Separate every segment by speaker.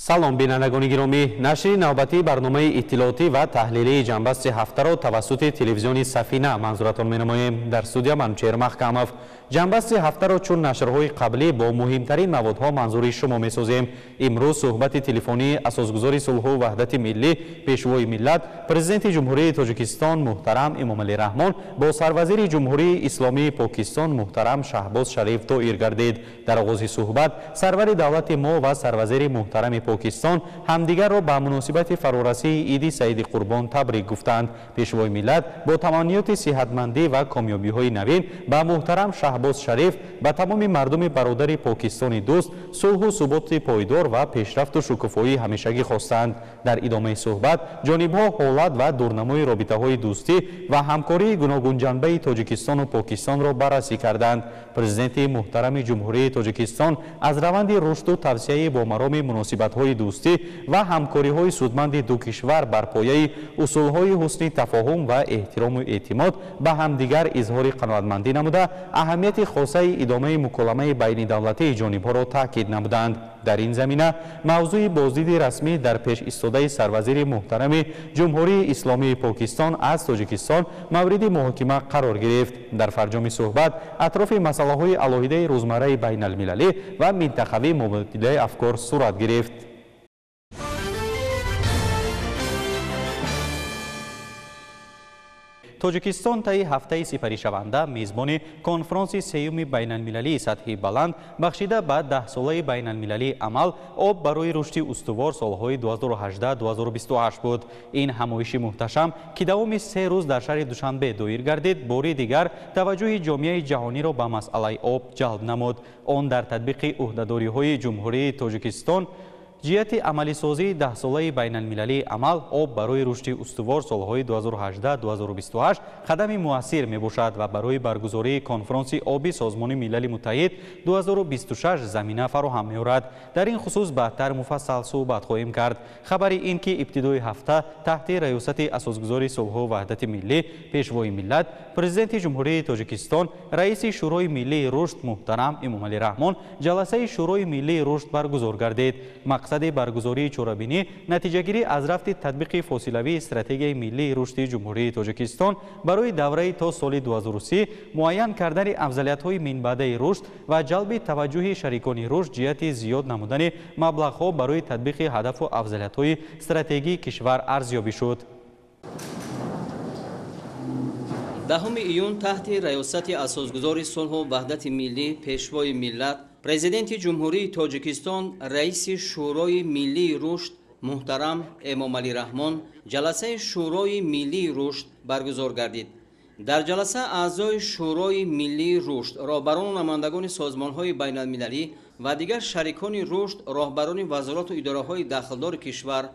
Speaker 1: Салом бинандагони гиромӣ, нашри навбатии барномаи иттилоотӣ ва таҳлилии ҷанбасти ҳафтаро тавассути телевизиони Сафина манзуратон менамоем. Дар студия Манучеҳр Маҳкамов. Ҷанбасти ҳафтаро чун нашрҳои қаблӣ бо муҳимтарин маводҳо манзури шумо месозем. Имрӯз суҳбати телефонии асосгузори сулҳу ваҳдати миллӣ, пешвои миллат, президенти Ҷумҳурии Тоҷикистон муҳтарам Эмомалӣ Раҳмон бо сарвазири Ҷумҳурии Исломии Покистон муҳтарам Шаҳбоз Шариф доир гардид. Дар оғози суҳбат сарвари давлати мо ва сарвазири муҳтарами Покистон ҳамдигарро ба муносибати фарорасии иди Саиди Қурбон табрик гуфтанд. Пешвои миллат бо таманниёти сиҳатмандӣ ва комёбиҳои навин ба муҳтарам Шаҳбоз Шариф, ба тамоми мардуми бародари Покистони дӯст сулҳу суботи пойдор ва пешрафту шукуфоии ҳамешагӣ хостанд. Дар идомаи суҳбат ҷонибҳо ҳолат ва дурнамои робитаҳои дӯстӣ ва ҳамкории гуногунҷанбаи Тоҷикистону Покистонро баррасӣ карданд. Президенти муҳтарами Ҷумҳурии Тоҷикистон аз раванди рушду тавсияи бо мароми муносибатҳои дӯстӣ ва ҳамкориҳои судманди ду кишвар бар пояи усулҳои ҳусни тафоҳум ва эҳтирому эътимод ба ҳамдигар изҳори қаноатмандӣ намуда, аҳамияти хосаи идомаи муколамаи байнидавлатии ҷонибҳоро таъкид намуданд. Дар ин замина мавзӯи боздиди расмӣ дар пеш истодаи сарвазири муҳтарами Ҷумҳурии Исломии Покистон аз Тоҷикистон мавриди муҳокима қарор гирифт. Дар фарҷоми суҳбат атрофи масъалаҳои алоҳидаи рӯзмарраи байналмилалӣ ва минтақавӣ мубодилаи афкор сурат гирифт. Тоҷикистон таи ҳафтаи сипаришаванда мезбони конфронси сеюми байналмилалии сатҳи баланд бахшида ба даҳсолаи байналмилалии амал об барои рушди устувор солҳои 2018-2028 буд. Ин ҳамоиши муҳташам, ки давоми се рӯз дар шаҳри Душанбе доир гардид, бори дигар таваҷҷӯҳи ҷомеаи ҷаҳониро ба масъалаи об ҷалб намуд. Он дар татбиқи ӯҳдадориҳои Ҷумҳурии Тоҷикистон ҷиҳати амалисозии даҳсолаи байналмилалии амал об барои рушди устувор солҳои 2018-2028 қадами муассир мебошад ва барои баргузории конфронси оби Созмони Милали Муттаҳид 2026 замина фароҳам меорад. Дар ин хусус баъдтар муфассал суҳбат хоҳем кард. Хабари ин ки ибтидои ҳафта таҳти раёсати асосгузори сулҳу ваҳдати миллӣ, пешвои миллат, президенти Ҷумҳурии Тоҷикистон, раиси Шӯрои миллии рушд муҳтарам Эмомалӣ Раҳмон ҷаласаи Шӯрои миллии рушд баргузор гардид. Мақсади баргузории чорабинӣ натиҷагирӣ аз рафти татбиқи фосилавии стратегияи миллии рушди Ҷумҳурии Тоҷикистон барои давраи то соли 2030, муайян кардани афзалиятҳои минбаъдаи рушд ва ҷалби таваҷҷӯҳи шарикони рушд ҷиҳати зиёд намудани маблағҳо барои татбиқи ҳадафу афзалиятҳои стратегии кишвар арзёбӣ шуд.
Speaker 2: 10 июн таҳти раёсати асосгузори сулҳу ваҳдати миллӣ, пешвои миллат, президенти Ҷумҳурии Тоҷикистон, раиси Шӯрои миллии рушд муҳтарам Эмомалӣ Раҳмон ҷаласаи Шӯрои миллии рушд баргузор гардид. Дар ҷаласа аъзои Шӯрои миллии рушд, роҳбарону намояндагони созмонҳои байналмилалӣ ва дигар шарикони рушд, роҳбарони вазорату идораҳои дахлдори кишвар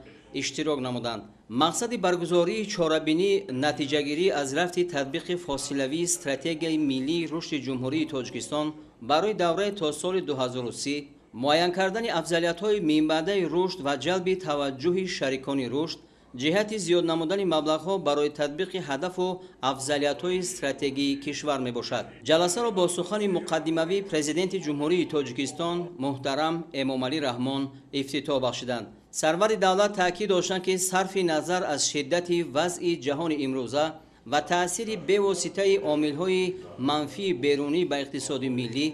Speaker 2: иштирок намуданд. Мақсади баргузории чорабинӣ натиҷагирӣ аз рафти татбиқи фосилавии стратегияи миллии рушди Ҷумҳурии Тоҷикистон барои давраи то соли 2030, муайян кардани афзалиятҳои минбаъдаи рушд ва ҷалби таваҷҷӯҳи шарикони рушд ҷиҳати зиёд намудани маблағҳо барои татбиқи ҳадафу афзалиятҳои стратегии кишвар мебошад. Ҷаласаро бо сухани муқаддимавии президенти Ҷумҳурии Тоҷикистон муҳтарам Эмомалӣ Раҳмон ифтитоҳ бахшиданд. Сарвари давлат таъкид доштанд, ки сарфи назар аз шиддати вазъи ҷаҳони имрӯза ва таъсири бевоситаи омилҳои манфии берунӣ ба иқтисоди миллӣ,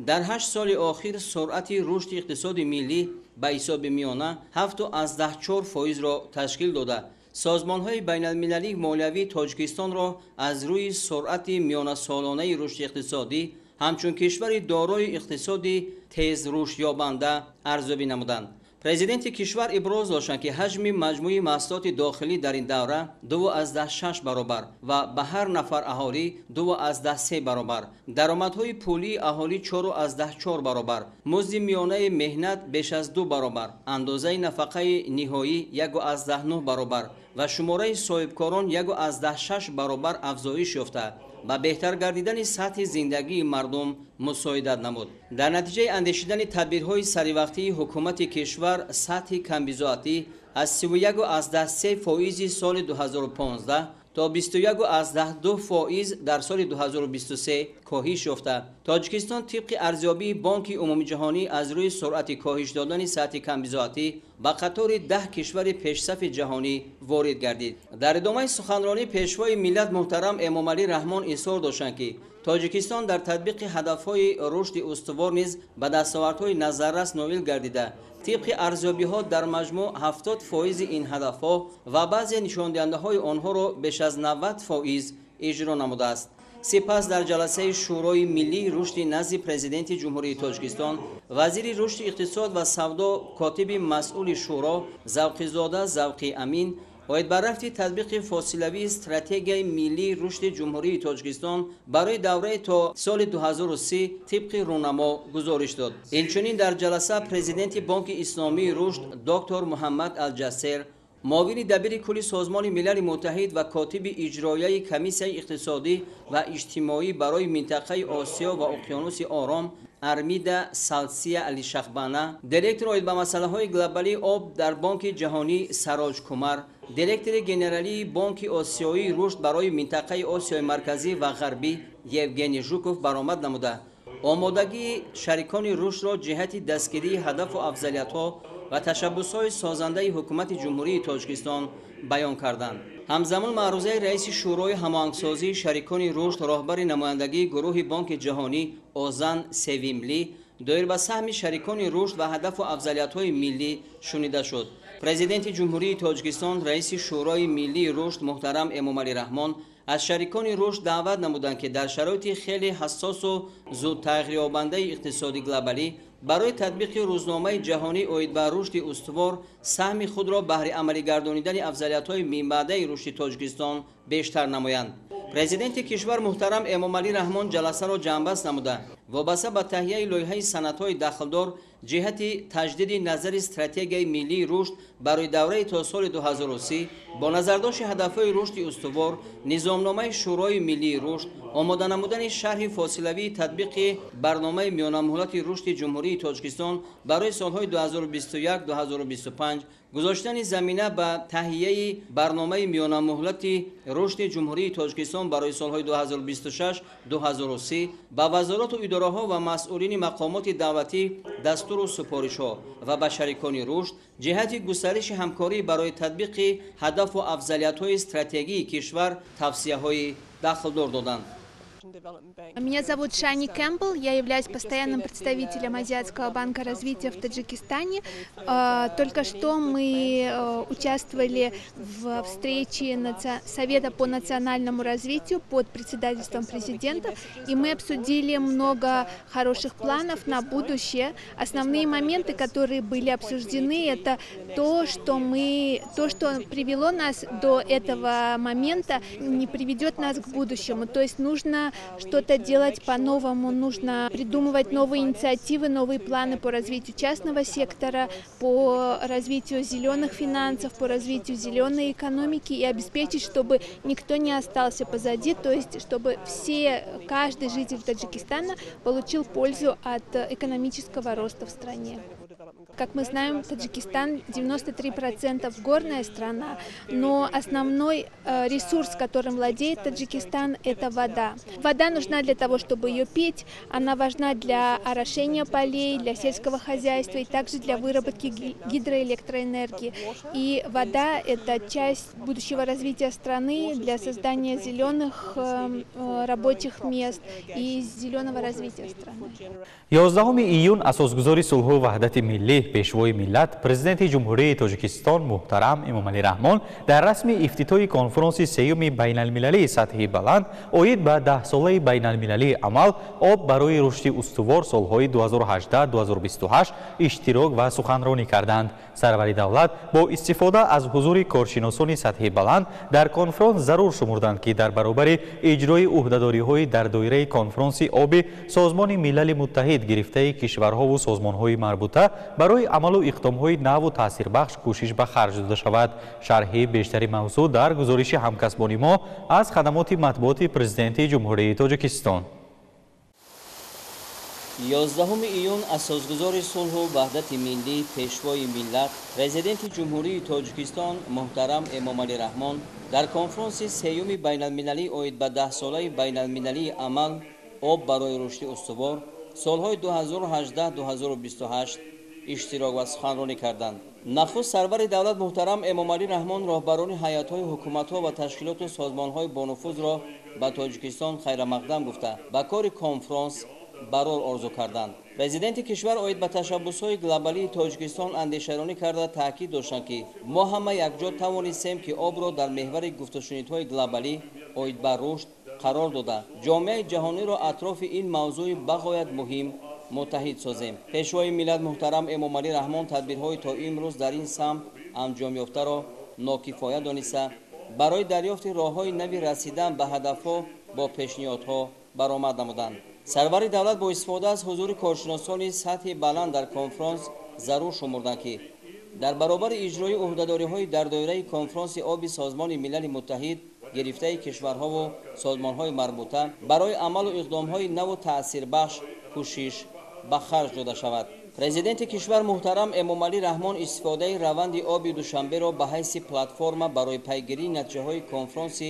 Speaker 2: дар 8 соли охир суръати рушди иқтисоди миллӣ ба ҳисоби миёна 7,4%-ро ташкил дода, созмонҳои байналмилалии молиявии Тоҷикистонро аз рӯи суръати миёнасолонаи рушди иқтисодӣ ҳамчун кишвари дорои иқтисоди тезрушдёбанда арзёбӣ намуданд. Президенти кишвар иброз доштанд, ки ҳаҷми маҷмӯи маҳсулоти дохилӣ дар ин давра 2,6 баробар ва ба ҳар нафар аҳолӣ 2,3 баробар, даромадҳои пулии аҳолӣ 4,4 баробар, музди миёнаи меҳнат беш аз 2 баробар, андозаи нафақаи ниҳоӣ 1,9 баробар ва шумораи соҳибкорон 1,6 баробар афзоиш ёфта ба беҳтар гардидани сатҳи зиндагии мардум мусоидат намуд. Дар натиҷаи андешидани тадбирҳои саривақтии ҳукумати кишвар, сатҳи камбизоатӣ аз 31,3% соли 2015 то 21,2% дар соли 2023 коҳиш ёфта, Тоҷикистон тибқи арзёбии Бонки Умумиҷаҳонӣ аз рӯи суръати коҳиш додани сатҳи камбизоатӣ ба қатори 10 кишвари пешсафи ҷаҳонӣ ворид гардид. Дар идомаи суханронӣ Пешвои миллат муҳтарам Эмомалӣ Раҳмон изҳор доштанд, ки Тоҷикистон дар татбиқи ҳадафҳои рушди устувор низ ба дастовардҳои назаррас ноил гардида, тибқи арзёбиҳо дар маҷмӯъ 70% ин ҳадафҳо ва баъзе нишондиҳандаҳои онҳоро беш аз 90% иҷро намудааст. Сипас дар ҷаласаи Шӯрои миллии рушди назди Президенти Ҷумҳурии Тоҷикистон вазири рушди иқтисод ва савдо, котиби масъули шӯро Завқизода Завқи Амин оид ба рафти татбиқи фосилавии стратегияи миллии рушди Ҷумҳурии Тоҷикистон барои давраи то соли 2030 тибқи рӯнамо гузориш дод. Инчунин дар ҷаласа президенти Бонки Исломии рушд доктор Муҳаммад Алҷассер, муовини дабири кулли Созмони Милали Муттаҳид ва котиби иҷроияи Комиссияи иқтисодӣ ва иҷтимоӣ барои минтақаи Осиё ва Уқёнуси Ором Армида Салсия Алишахбана, директор оид ба масъалаҳои глобалии об дар Бонки Ҷаҳонӣ Сароҷ Кумар, директори генералии Бонки Осиёии рушд барои минтақаи Осиёи Марказӣ ва Ғарбӣ Евгений Жуков баромад намуда, омодагии шарикони рушдро ҷиҳати дастгирии ҳадафу афзалиятҳо ва ташаббусҳои созандаи ҳукумати Ҷумҳурии Тоҷикистон баён карданд. Ҳамзамон маърузаи раиси Шӯрои ҳамоҳангсозии шарикони рушд, роҳбари намояндагии гурӯҳи Бонки Ҷаҳонӣ Озан Севимлӣ доир ба саҳми шарикони рушд ва ҳадафу афзалиятҳои миллӣ шунида шуд. Президенти Ҷумҳурии Тоҷикистон, раиси Шӯрои миллии рушд муҳтарам Эмомалӣ Раҳмон аз шарикони рушд даъват намуданд, ки дар шароити хеле ҳассосу зудтағйирёбандаи иқтисоди глобалӣ барои татбиқи рӯзномаи ҷаҳонӣ оид ба рушди устувор саҳми худро баҳри амалигардонидани афзалиятҳои минбаъдаи рушди Тоҷикистон бештар намоянд. Президенти кишвар муҳтарам Эмомалӣ Раҳмон ҷаласаро ҷамъбаст намуда, вобаста ба таҳияи лоиҳаи санадҳои дахлдор ҷиҳати таҷдиди назари стратегияи миллии рушд барои давраи то соли 2030 бо назардошти ҳадафҳои рушди устувор, низомномаи Шӯрои миллии рушд, омода намудани шарҳи фосилавии татбиқи барномаи миёнамуҳлати рушди Ҷумҳурии Тоҷикистон барои солҳои 2021-2025, гузоштани замина ба таҳияи барномаи миёнамуҳлати рушди Ҷумҳурии Тоҷикистон барои солҳои 2026-2030 ба вазорату идораҳо ва масъулини мақомоти давлатӣ дастуру супоришҳо ва ба шарикони рушд ҷиҳати густариши ҳамкорӣ барои татбиқи ҳадафу афзалиятҳои стратегии кишвар тавсияҳои дахлдор доданд.
Speaker 3: Меня зовут Шани Кэмпбелл, я являюсь постоянным представителем Азиатского банка развития в Таджикистане. Только что мы участвовали в встрече Совета по национальному развитию под председательством президента, и мы обсудили много хороших планов на будущее. Основные моменты, которые были обсуждены, это то, что привело нас до этого момента, не приведет нас к будущему. То есть нужно что-то делать по-новому, нужно придумывать новые инициативы, новые планы по развитию частного сектора, по развитию зеленых финансов, по развитию зеленой экономики и обеспечить, чтобы никто не остался позади, то есть чтобы каждый житель Таджикистана получил пользу от экономического роста в стране. Как мы знаем, Таджикистан 93% горная страна, но основной ресурс, которым владеет Таджикистан, это вода. Вода нужна для того, чтобы ее пить, она важна для орошения полей, для сельского хозяйства и также для выработки гидроэлектроэнергии. И вода – это часть будущего развития страны для создания зеленых рабочих мест и зеленого развития страны.
Speaker 1: 11 июн асосгузори сулҳу ваҳдати миллӣ, Пешвои миллат, Президенти Ҷумҳурии Тоҷикистон муҳтарам Эмомалӣ Раҳмон дар расми ифтитоҳи конфронси сеюми байналмилалии сатҳи баланд оид ба 10-солаи байналмилалии амал об барои рушди устувор солҳои 2018-2028 иштирок ва суханронӣ карданд. Сарвари давлат бо истифода аз ҳузури коршиносони сатҳи баланд дар конфронс зарур шумурданд, ки дар баробари иҷрои ӯҳдадориҳои дар доираи конфронси оби Созмони Милали Муттаҳид гирифтаи кишварҳову созмонҳои марбута барои амалу иқдомҳои наву таъсирбахш кӯшиш ба харҷ дода шавад. Шарҳи бештари мавзӯъ дар гузориши ҳамкасбони мо аз хадамоти матбуоти Президенти Ҷумҳурии Тоҷикистон.
Speaker 2: 11 июн асосгузори сулҳу ваҳдати миллӣ, Пешвои миллат, Президенти Ҷумҳурии Тоҷикистон муҳтарам Эмомалӣ Раҳмон дар конфронси сеюми байналмилалӣ оид ба даҳсолаи байналмилалии амал «Об барои рушди устувор» солҳои 2018-2028 иштирок ва суханронӣ карданд. Нахуст сарвари давлат муҳтарам Эмомалӣ Раҳмон роҳбарони ҳайатҳои ҳукуматҳо ва ташкилоту созмонҳои бонуфузро ба Тоҷикистон хайрамақдам гуфта, ба кори конфронс барор орзу карданд. Президенти кишвар оид ба ташаббусҳои глобалии Тоҷикистон андешаронӣ карда, таъкид доштанд, ки мо ҳама якҷо тавонистем, ки обро дар меҳвари гуфтушунидҳои глобалӣ оид ба рушд қарор дода, ҷомеаи ҷаҳониро атрофи ин мавзӯи бағоят муҳим муттаҳид созем. Пешвои миллат муҳтарам Эмомалӣ Раҳмон тадбирҳои то имрӯз дар ин самт анҷомёфтаро нокифоя дониста, барои дарёфти роҳҳои нави расидан ба ҳадафҳо бо пешниҳодҳо баромад намуданд. Сарвари давлат бо истифода аз ҳузури коршиносони сатҳи баланд дар конфронс зарур шумурданд, ки дар баробари иҷрои ӯҳдадориҳои дар доираи конфронси оби Созмони Милали Муттаҳид гирифтаи кишварҳову созмонҳои марбута барои амалу иқдомҳои наву таъсирбахш кӯшиш ба харҷ дода шавад. Президенти кишвар муҳтарам Эмомалӣ Раҳмон истифодаи раванди оби Душанберо ба ҳайси платформа барои пайгирии натиҷаҳои конфронси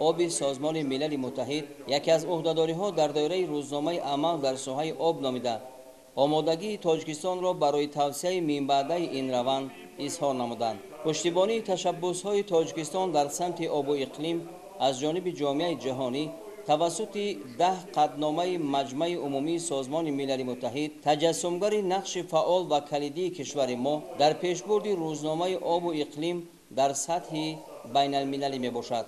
Speaker 2: оби Созмони Милали Муттаҳид яке аз ӯҳдадориҳо дар доираи рӯзномаи амал дар соҳаи об номида, омодагии Тоҷикистонро барои тавсияи минбаъдаи ин раванд изҳор намуданд. Пуштибонии ташаббусҳои Тоҷикистон дар самти обу иқлим аз ҷониби ҷомеаи ҷаҳонӣ тавассути 10 қатъномаи Маҷмаи Умумии Созмони Милали Муттаҳид таҷассумгари нақши фаъол ва калидии кишвари мо дар пешбурди рӯзномаи обу иқлим дар сатҳи байналмилалӣ мебошад.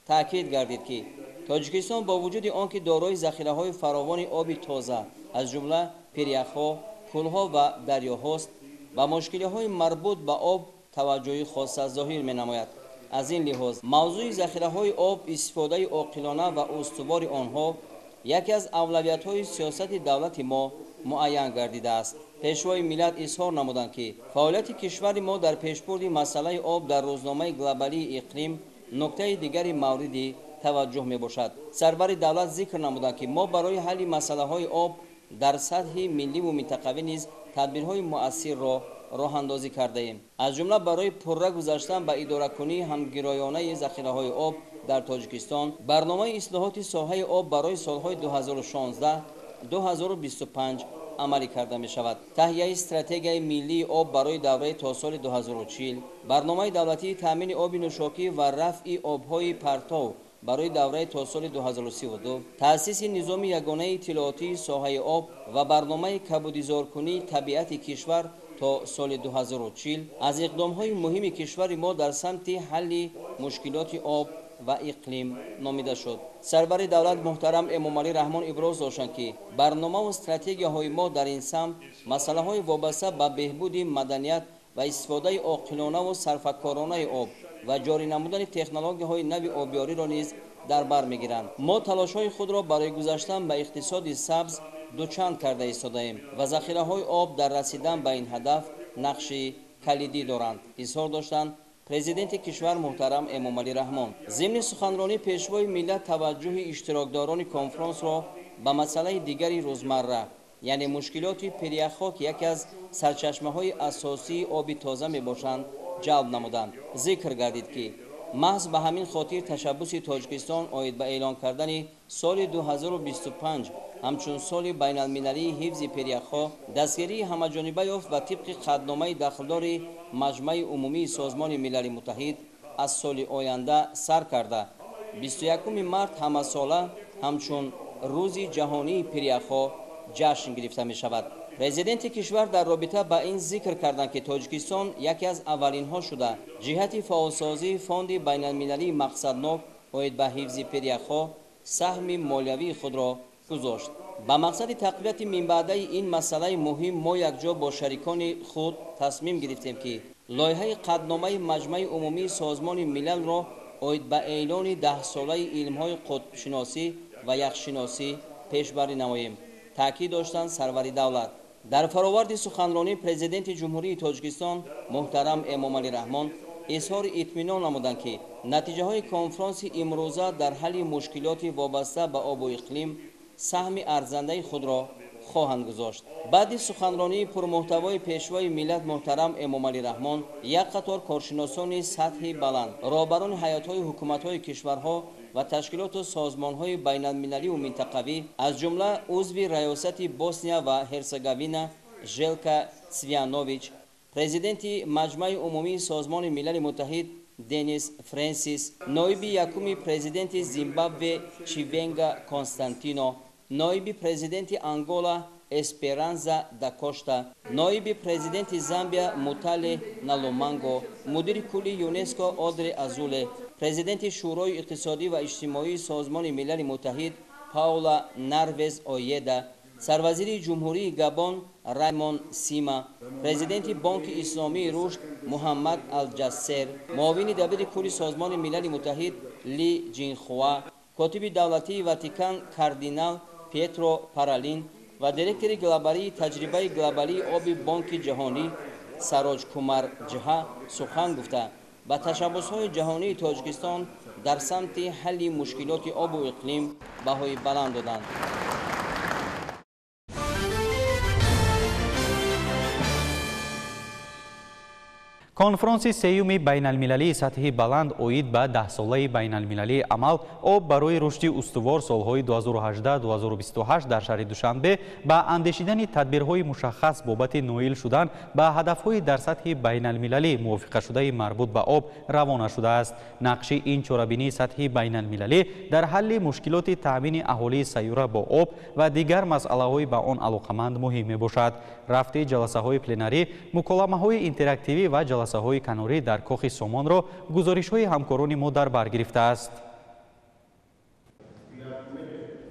Speaker 2: Таъкид гардид, ки Тоҷикистон бо вуҷуди он ки дорои захираҳои фаровони оби тоза, аз ҷумла пиряхҳо, кӯлҳо ва дарёҳост, ба мушкилиҳои марбут ба об таваҷҷӯҳи хоса зоҳир менамояд. Аз ин лиҳоз мавзӯи захираҳои об, истифодаи оқилона ва устувори онҳо яке аз авлавиятҳои сиёсати давлати мо муайян гардидааст. Пешвои миллат изҳор намуданд, ки фаъолияти кишвари мо дар пешбурди масъалаи об дар рӯзномаи глобалии иқлим нуктаи дигари мавриди таваҷҷӯҳ мебошад. Сарвари давлат зикр намуданд, ки мо барои ҳалли масъалаҳои об дар сатҳи милливу минтақавӣ низ тадбирҳои муассирро роҳандозӣ кардаем. Аз ҷумла барои пурра гузаштан ба идоракунии ҳамгироёнаи захираҳои об дар Тоҷикистон барномаи ислоҳоти соҳаи об барои солҳои 2016-2025 амалӣ карда мешавад. Таҳияи стратегияи миллии об барои давраи то соли 2040, барномаи давлатии таъмини оби нӯшокӣ ва рафъи обҳои партов барои давраи то соли 2032, таъсиси низоми ягонаи иттилоотии соҳаи об ва барномаи кабудизоркунии табиати кишвар то соли 2040 аз иқдомҳои муҳими кишвари мо дар самти ҳалли мушкилоти об ва иқлим номида шуд. Сарвари давлат муҳтарам Эмомалӣ Раҳмон иброз доштанд, ки барномаву стратегияҳои мо дар ин самт масъалаҳои вобаста ба беҳбуди маданият ва истифодаи оқилонаву сарфакоронаи об ва ҷорӣ намудани технологияҳои нави обёриро низ дар бар мегиранд. Мо талошҳои худро барои гузаштан ба иқтисоди сабз дучанд карда истодаем ва захираҳои об дар расидан ба ин ҳадаф нақши калидӣ доранд, изҳор доштанд президенти кишвар муҳтарам Эмомалӣ Раҳмон. Зимни суханронӣ пешвои миллат таваҷҷӯҳи иштирокдорони конфронсро ба масъалаи дигари рӯзмарра, яъне мушкилоти пиряхҳо, ки яке аз сарчашмаҳои асосии оби тоза мебошанд, ҷалб намуданд. Зикр гардид, ки маҳз ба ҳамин хотир ташаббуси Тоҷикистон оид ба эълон кардани соли 2025 ҳамчун соли байналмилалии ҳифзи пиряхҳо дастгирии ҳамаҷониба ёфт ва тибқи қатъномаи дахлдори Маҷмаи Умумии Созмони Милали Муттаҳид аз соли оянда сар карда 21 март ҳамасола ҳамчун Рӯзи ҷаҳонии пиряхҳо ҷашн гирифта мешавад. Президенти кишвар дар робита ба ин зикр карданд, ки Тоҷикистон яке аз аввалинҳо шуда ҷиҳати фаъолсозии фонди байналмилалии мақсаднок оид ба ҳифзи пиряхҳо саҳми молиявии худро гузошт. Ба мақсади тақвияти минбаъдаи ин масъалаи муҳим мо якҷо бо шарикони худ тасмим гирифтем, ки лоиҳаи қатъномаи Маҷмаи Умумии Созмони Милалро оид ба эълони даҳсолаи илмҳои қутбшиносӣ ва яхшиносӣ пешбарӣ намоем, таъкид доштанд сарвари давлат. Дар фароварди суханронӣ президенти Ҷумҳурии Тоҷикистон муҳтарам Эмомалӣ Раҳмон изҳори итминон намуданд, ки натиҷаҳои конфронси имрӯза дар ҳалли мушкилоти вобаста ба обу иқлим саҳми арзандаи худро хоҳанд гузошт. Баъди суханронии пурмуҳтавои Пешвои миллат муҳтарам Эмомалӣ Раҳмон, як қатор коршиносони сатҳи баланд, роҳбарони ҳайатҳои ҳукуматҳои кишварҳо ва ташкилоту созмонҳои байналмилаливу минтақавӣ, аз ҷумла узви раёсати Босния ва Ҳерсеговина Желка Цвянович, президенти Маҷмаи умумии Созмони Милали Муттаҳид Денис Френсис, ноиби якуми президенти Зимбабве Чивенга Константино, ноиби президенти Ангола Эсперанза да Кошта, ноиби президенти Замбия Мутале Наломанго, мудири кулли ЮНЕСКО Одре Азуле, президенти Шӯрои иқтисодӣ ва иҷтимоии Созмони Милали Муттаҳид Паула Нарвез Оеда, сарвазири Ҷумҳурии Габон Раймон Сима, президенти Бонки Исломии Рушд Муҳаммад Алҷассер, муовини дабири кулли Созмони Милали Муттаҳид Ли Ҷинхуа, котиби давлатии Ватикан кардинал Пьетро Паралин ва директори глобалии таҷрибаи глобалии оби Бонки Ҷаҳонӣ Сароҷ Кумар Ҷҳа сухан гуфта, ба ташаббусҳои ҷаҳонии Тоҷикистон дар самти ҳалли мушкилоти обу иқлим баҳои баланд доданд.
Speaker 1: Конфронси сеюми байналмилалии сатҳи баланд оид ба даҳсолаи байналмилалии амал об барои рушди устувор солҳои 2018-2028 дар шаҳри Душанбе ба андешидани тадбирҳои мушаххас бобати ноил шудан ба ҳадафҳои дар сатҳи байналмилалӣ мувофиқашудаи марбут ба об равона шудааст. Нақши ин чорабинии сатҳи байналмилалӣ дар ҳалли мушкилоти таъмини аҳолии сайёра бо об ва дигар масъалаҳои ба он алоқаманд муҳим мебошад. Рафти ҷаласаҳои пленарӣ, муколамаҳои интерактивӣ ва ҷаласаҳои канорӣ дар Кохи Сомонро гузоришҳои ҳамкорони мо дар бар гирифтааст.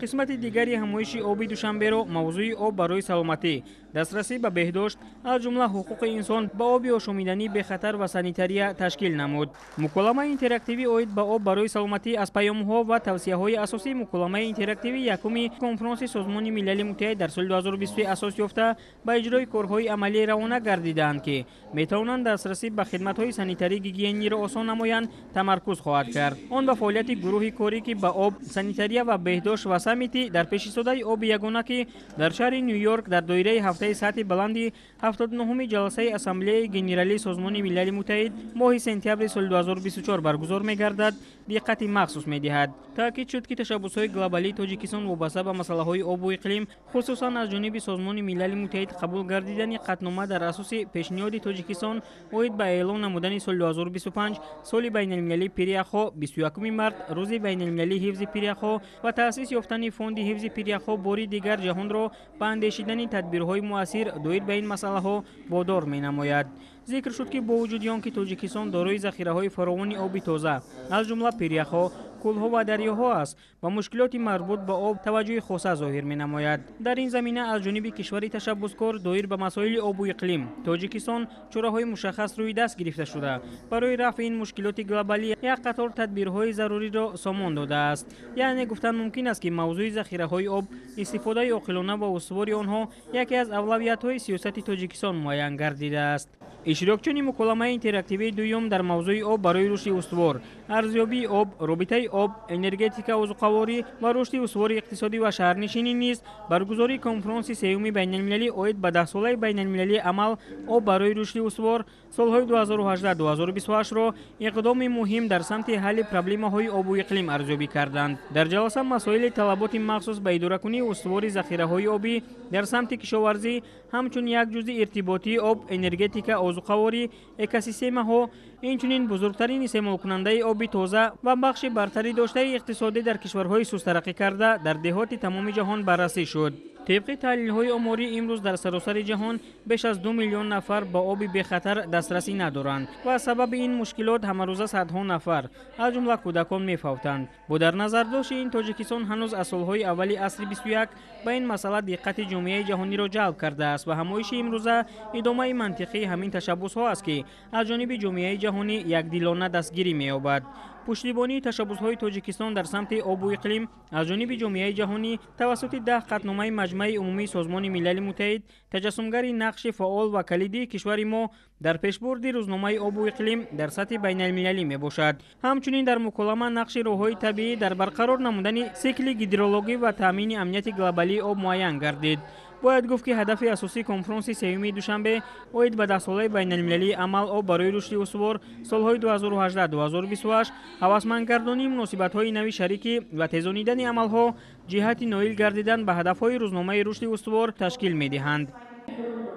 Speaker 4: Қисмати дигари ҳамоиши оби Душанберо мавзӯи об барои саломатӣ, дастрасӣ ба беҳдошт, аз ҷумла ҳуқуқи инсон ба оби ошомиданӣ бехатар ва санитария ташкил намуд. Муколамаи интерактивӣ оид ба об барои саломатӣ аз паёмҳо ва тавсияҳои асосии муколамаи интерактивии якуми конфронси Созмони Милали Муттаҳид дар соли 2023 асос ёфта ба иҷрои корҳои амалӣ равона гардидаанд, ки метавонанд дастрасӣ ба хидматҳои санитарӣ гигиениро осон намоянд, тамаркуз хоҳад кард. Он ба фаъолияти гурӯҳи корӣ, ки ба об, санитария ва беҳдошт ва саммити дар пешистодаи оби ягона, ки дар шаҳри Ню-Йорк дар доираи ҳафтаи сатҳи баланди 79-уми ҷаласаи Ассамблеяи Генералии Созмони Милали Муттаҳид моҳи сентябри соли 2024 баргузор мегардад, диққати махсус медиҳад. Таъкид шуд, ки ташаббусҳои глобалии Тоҷикистон вобаста ба масъалаҳои обу иқлим, хусусан аз ҷониби Созмони Милали Муттаҳид қабул гардидани қатънома дар асоси пешниҳоди Тоҷикистон оид ба эълон намудани соли 2025 соли байналмилалии пиряхҳо, 21 март рӯзи байналмилалии ҳифзи пиряхҳо ва таъсис ёфтани фонди ҳифзи пиряхҳо бори дигар ҷаҳонро ба андешидани тадбирҳои муассир доир ба ин масъалаҳо водор менамояд. Зикр шуд, ки бо вуҷуди он ки Тоҷикистон дорои захираҳои фаровони оби тоза, аз ҷумла пиряхҳо, кӯлҳо ва дарёҳо аст, ба мушкилоти марбут ба об таваҷҷӯҳи хоса зоҳир менамояд. Дар ин замина аз ҷониби кишвари ташаббускор доир ба масоили обу иқлим Тоҷикистон чораҳои мушаххас рӯи даст гирифта шуда, барои рафъи ин мушкилоти глобалӣ як қатор тадбирҳои заруриро сомон додааст. Яъне гуфтан мумкин аст, ки мавзӯи захираҳои об, истифодаи оқилона ва устувори онҳо яке аз авлавиятҳои сиёсати Тоҷикистон муайян гардидааст. Иштирокчиёни муколамаи интерактивии дуюм дар мавзӯи об барои рушди устувор, арзёбии об, робитаи об, энергетика, озуқаворӣ ва рушди устувори иқтисодӣ ва шаҳрнишинӣ низ баргузории конфронси сеюми байналмилалӣ оид ба даҳсолаи байналмилалии амал об барои рушди устувор солҳои 2018-2028-ро иқдоми муҳим дар самти ҳалли проблемаҳои обу иқлим арзёбӣ карданд. Дар ҷаласа масоили талаботи махсус ба идоракунии устувори захираҳои обӣ дар самти кишоварзӣ ҳамчун як ҷузъи иртиботии об, энергетика, озуқаворӣ, экосистемаҳо, инчунин бузургтарин истеъмолкунандаи оби тоза ва бахши бартарӣ доштаи иқтисодӣ дар кишварҳои сустараққӣ карда дар деҳоти тамоми ҷаҳон баррасӣ шуд. Тибқи таҳлилҳои оморӣ имрӯз дар саросари ҷаҳон беш аз 2 миллион нафар ба оби бехатар дастрасӣ надоранд ва сабаби ин мушкилот ҳамарӯза садҳо нафар, аз ҷумла кӯдакон, мефавтанд. Бо дар назардошти ин Тоҷикистон ҳанӯз аз солҳои аввали асри 21 ба ин масъала диққати ҷомеаи ҷаҳониро ҷалб кардааст ва ҳамоиши имрӯза идомаи мантиқии ҳамин ташаббусҳо аст, ки аз ҷониби ҷомеаи ҷаҳонӣ якдилона дастгирӣ меёбад. Пуштибонии ташаббусҳои Тоҷикистон дар самти обу иқлим аз ҷониби ҷомеаи ҷаҳонӣ тавассути 10 қатъномаи Маҷмаи умумии Созмони Милали Муттаҳид таҷассумгари нақши фаъол ва калидии кишвари мо дар пешбурди рӯзномаи обу иқлим дар сатҳи байналмилалӣ мебошад. Ҳамчунин дар муколама нақши роҳҳои табиӣ дар барқарор намудани сикли гидрологӣ ва таъмини амнияти глобалии об муайян гардид. Бояд гуфт, ки ҳадафи асосии конфронси сеюми Душанбе оид ба даҳсолаи байналмилалии амал об барои рушди устувор солҳои 2018-2028 ҳавасмандгардонии муносибатҳои нави шарикӣ ва тезонидани амалҳо ҷиҳати ноил гардидан ба ҳадафҳои рӯзномаи рушди устувор ташкил медиҳанд.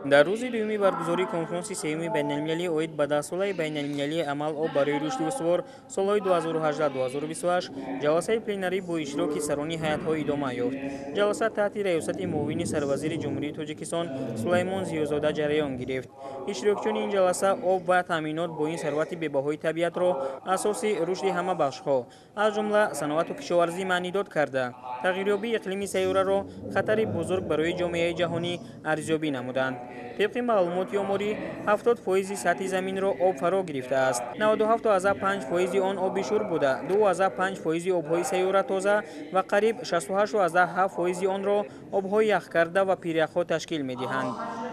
Speaker 4: Дар рӯзи дуюми баргузории конфронси сеюми байналмилалӣ оид ба даҳсолаи байналмилалии амал об барои рушди устувор солҳои 2018-2028 ҷаласаи пленарӣ бо иштироки сарони ҳайатҳо идома ёфт. Ҷаласа таҳти раёсати муовини сарвазири Ҷумҳурии Тоҷикистон Сулаймон Зиёзода ҷараён гирифт. Иштирокчиёни ин ҷаласа об ва таъминот бо ин сарвати бебаҳои табиатро асоси рушди ҳама бахшҳо, аз ҷумла саноату кишоварзӣ маънидод карда, тағйирёбии иқлими сайёраро хатари бузург барои ҷомеаи ҷаҳонӣ арзёбӣ намуданд. Тибқи маълумоти оморӣ, 70% сатҳи заминро об фаро гирифтааст. 97,5% он оби шурб буда, 2,5% обҳои сайёра тоза ва қариб 68,7% онро обҳои яхкарда ва пиряхҳо ташкил медиҳанд.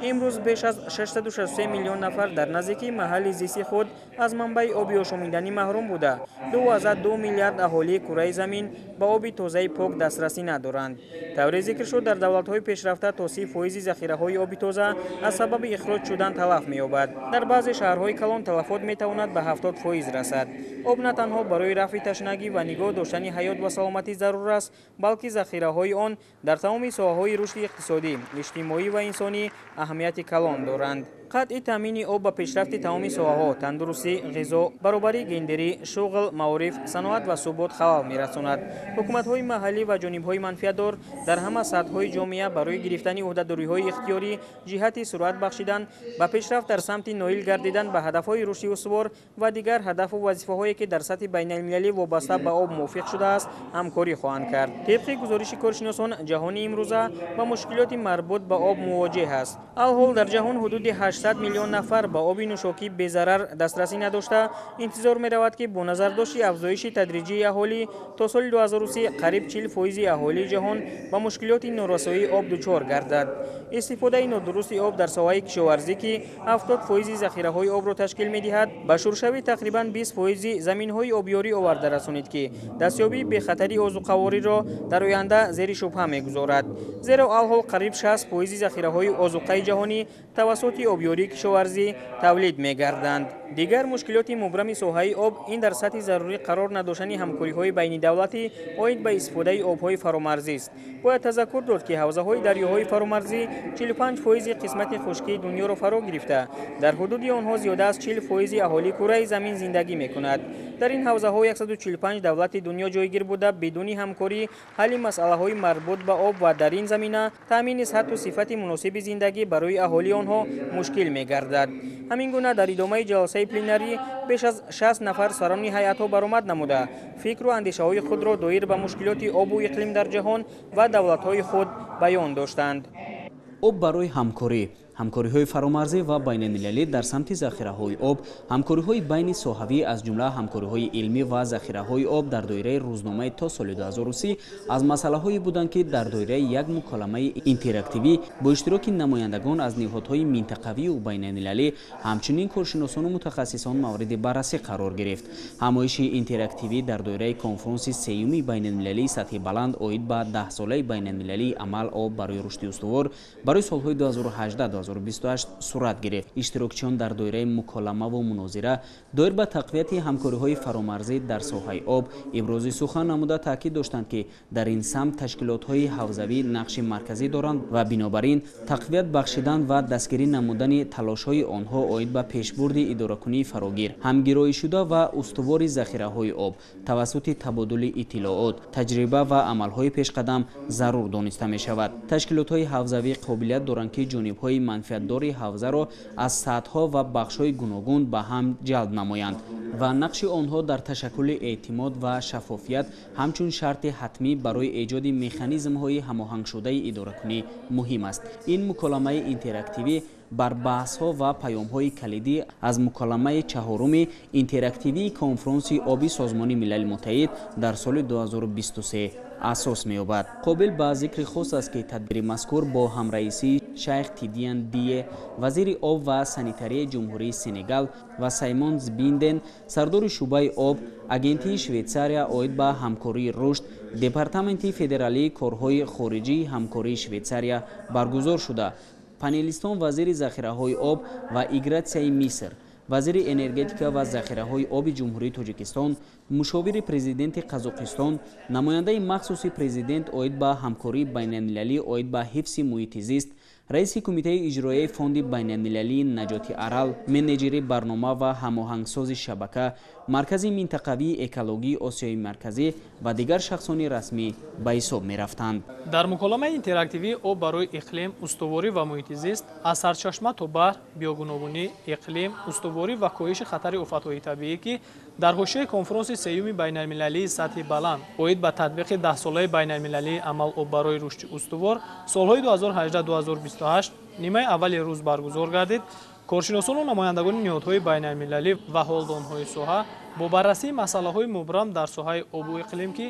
Speaker 4: Имрӯз беш аз 663 миллион нафар дар наздикии маҳалли зисти худ аз манбаи оби ошомиданӣ маҳрум буда, 2,2 миллиард аҳолии кураи замин ба оби тозаи пок дастрасӣ надоранд. Тавре зикр шуд, дар давлатҳои пешрафта то 30% захираҳои оби тоза аз сабаби ихроҷ шудан талаф меёбад. Дар баъзе шаҳрҳои калон талафот метавонад ба 70% расад. Об на танҳо барои рафъи ташнагӣ ва нигоҳ доштани ҳаёт ва саломатӣ зарур аст, балки захираҳои он дар тамоми соҳаҳои рушди иқтисодӣ, иҷтимоӣ ва инсонӣ аҳамияти калон доранд. Қатъи таъмини об ба пешрафти тамоми соҳаҳо тандурустӣ, ғизо, баробарии гендерӣ, шуғл, маориф, саноат ва субот халал мерасонад. Ҳукуматҳои маҳаллӣ ва ҷонибҳои манфиатдор дар ҳама сатҳҳои ҷомеа барои гирифтани ӯҳдадориҳои ихтиёрӣ ҷиҳати суръат бахшидан ба пешрафт дар самти ноил гардидан ба ҳадафҳои рушди устувор ва дигар ҳадафу вазифаҳое ки дар сатҳи байналмилалӣ вобаста ба об мувофиқ шудааст, ҳамкорӣ хоҳанд кард. Тибқи гузориши коршиносон, ҷаҳони имрӯза ба мушкилоти марбут ба об мувоҷеҳ аст. Алҳол дар ҷаҳон ҳудуди 800 миллион нафар ба оби нӯшокӣ безарар дастрасӣ надошта, интизор меравад, ки бо назардошти афзоиши тадриҷии аҳолӣ то соли 2030 қариб 40% аҳолии ҷаҳон ба мушкилоти норасоии об дучор гардад. Истифодаи нодурусти об дар соҳаи кишоварзӣ, ки 70% захираҳои обро ташкил медиҳад, ба шуршавӣ тақрибан 20% заминҳои обёрӣ оварда расонид, ки дастёбии бехатари озуқавориро дар оянда зери шубҳа мегузорад. Зеро алҳол қариб 60% захираҳои озуқаи ҷаҳонӣ тавассути обёрии кишоварзӣ тавлид мегарданд. Дигар мушкилоти мубрами соҳаи об ин дар сатҳи зарурӣ қарор надоштани ҳамкориҳои байнидавлатӣ оид ба истифодаи обҳои фаромарзист. Бояд тазаккур дод, ки ҳавзаҳои дарёҳои фаромарзӣ 45% қисмати хушкии дунёро фаро гирифта, дар ҳудуди онҳо зиёда аз 40% аҳолии кураи замин зиндагӣ мекунад. Дар ин ҳавзаҳо 145 давлати дунё ҷойгир буда, бидуни ҳамкорӣ ҳалли масъалаҳои марбут ба об ва дар ин замина таъмини сатҳу сифати муносиби зиндагӣ барои аҳолии онҳо мушкил мегардад. Ҳамин гуна дар идомаи ҷаласаи пленарӣ беш аз 60 нафар сарони ҳайатҳо баромад намуда, фикру андешаҳои худро доир ба мушкилоти обу иқлим дар ҷаҳон ва давлатҳои худ баён доштанд.
Speaker 5: Об барои ҳамкорӣ, ҳамкориҳои фаромарзӣ ва байналмилалӣ дар самти захираҳои об, ҳамкориҳои байни соҳавӣ, аз ҷумла ҳамкориҳои илмӣ ва захираҳои об дар доираи рӯзномаи то соли 2030 аз масъалаҳое буданд, ки дар доираи як муколамаи интерактивӣ бо иштироки намояндагон аз ниҳодҳои минтақавию байналмилалӣ, ҳамчунин коршиносону мутахассисон мавриди баррасӣ қарор гирифт. Ҳамоиши интерактивӣ дар доираи конфронси сеюми байналмилалии сатҳи баланд оид ба даҳсолаи байналмилалии амал об барои рушди устувор барои солҳои 2018-2028 сурат гирифт. Иштирокчиён дар доираи муколамаву мунозира доир ба тақвияти ҳамкориҳои фаромарзӣ дар соҳаи об ибрози сухан намуда таъкид доштанд, ки дар ин самт ташкилотҳои ҳавзавӣ нақши марказӣ доранд ва бинобар ин тақвият бахшидан ва дастгирӣ намудани талошҳои онҳо оид ба пешбурди идоракунии фарогир, ҳамгироишуда ва устувори захираҳои об тавассути табодули иттилоот, таҷриба ва амалҳои пешқадам зарур дониста мешавад. Ташкилотҳои ҳавзавӣ қобилият доранд, ки ҷонибҳои манфиатдори ҳавзаро аз сатҳҳо ва бахшҳои гуногун ба ҳам ҷалб намоянд ва нақши онҳо дар ташаккули эътимод ва шаффофият ҳамчун шарти ҳатмӣ барои эҷоди механизмҳои ҳамоҳангшудаи идоракунӣ муҳим аст. Ин муколамаи интерактивӣ бар баҳсҳо ва паёмҳои калидӣ аз муколамаи чаҳоруми интерактивии конфронси оби Созмони Милали Муттаҳид дар соли 2023 асос меёбад. Қобил ба зикри хос аст, ки тадбири мазкур бо ҳамраисии Шайх Тидиан Дие, вазири об ва санитарияи Ҷумҳурии Сенегал ва Саймон Збинден, сардори шӯъбаи об, Агентии Швейтсария оид ба ҳамкории рушд, Департаменти федералии корҳои хориҷии ҳамкории Швейтсария баргузор шуда. Панелистон вазири захираҳои об ва игратсияи Миср, вазири энергетика ва захираҳои оби Ҷумҳурии Тоҷикистон, мушовири президенти Қазоқистон, намояндаи махсуси президент оид ба ҳамкории байналмилалӣ оид ба ҳифзи муҳити зист, раиси кумитаи иҷроияи фонди байналмилалии наҷоти Арал, менеҷери барнома ва ҳамоҳангсози шабака, маркази минтақавии экологии Осиёи Марказӣ ва дигар шахсони расмӣ ба ҳисоб мерафтанд.
Speaker 6: Дар муколамаи интерактивии об барои иқлим, устуворӣ ва муҳити зист аз сарчашма то баҳр, биогуногунӣ, иқлим, устуворӣ ва коҳиши хатари офатҳои табиӣ, ки дар ҳошияи конфронси сеюми байналмилалии сатҳи баланд оид ба татбиқи даҳсолаи байналмилалии амал об барои рушди устувор солҳои 2018-2028 нимаи аввали рӯз баргузор гардид, коршиносону намояндагони ниҳодҳои байналмилалӣ ва ҳолдонҳои соҳа бо баррасии масъалаҳои мубрам дар соҳаи обу иқлим, ки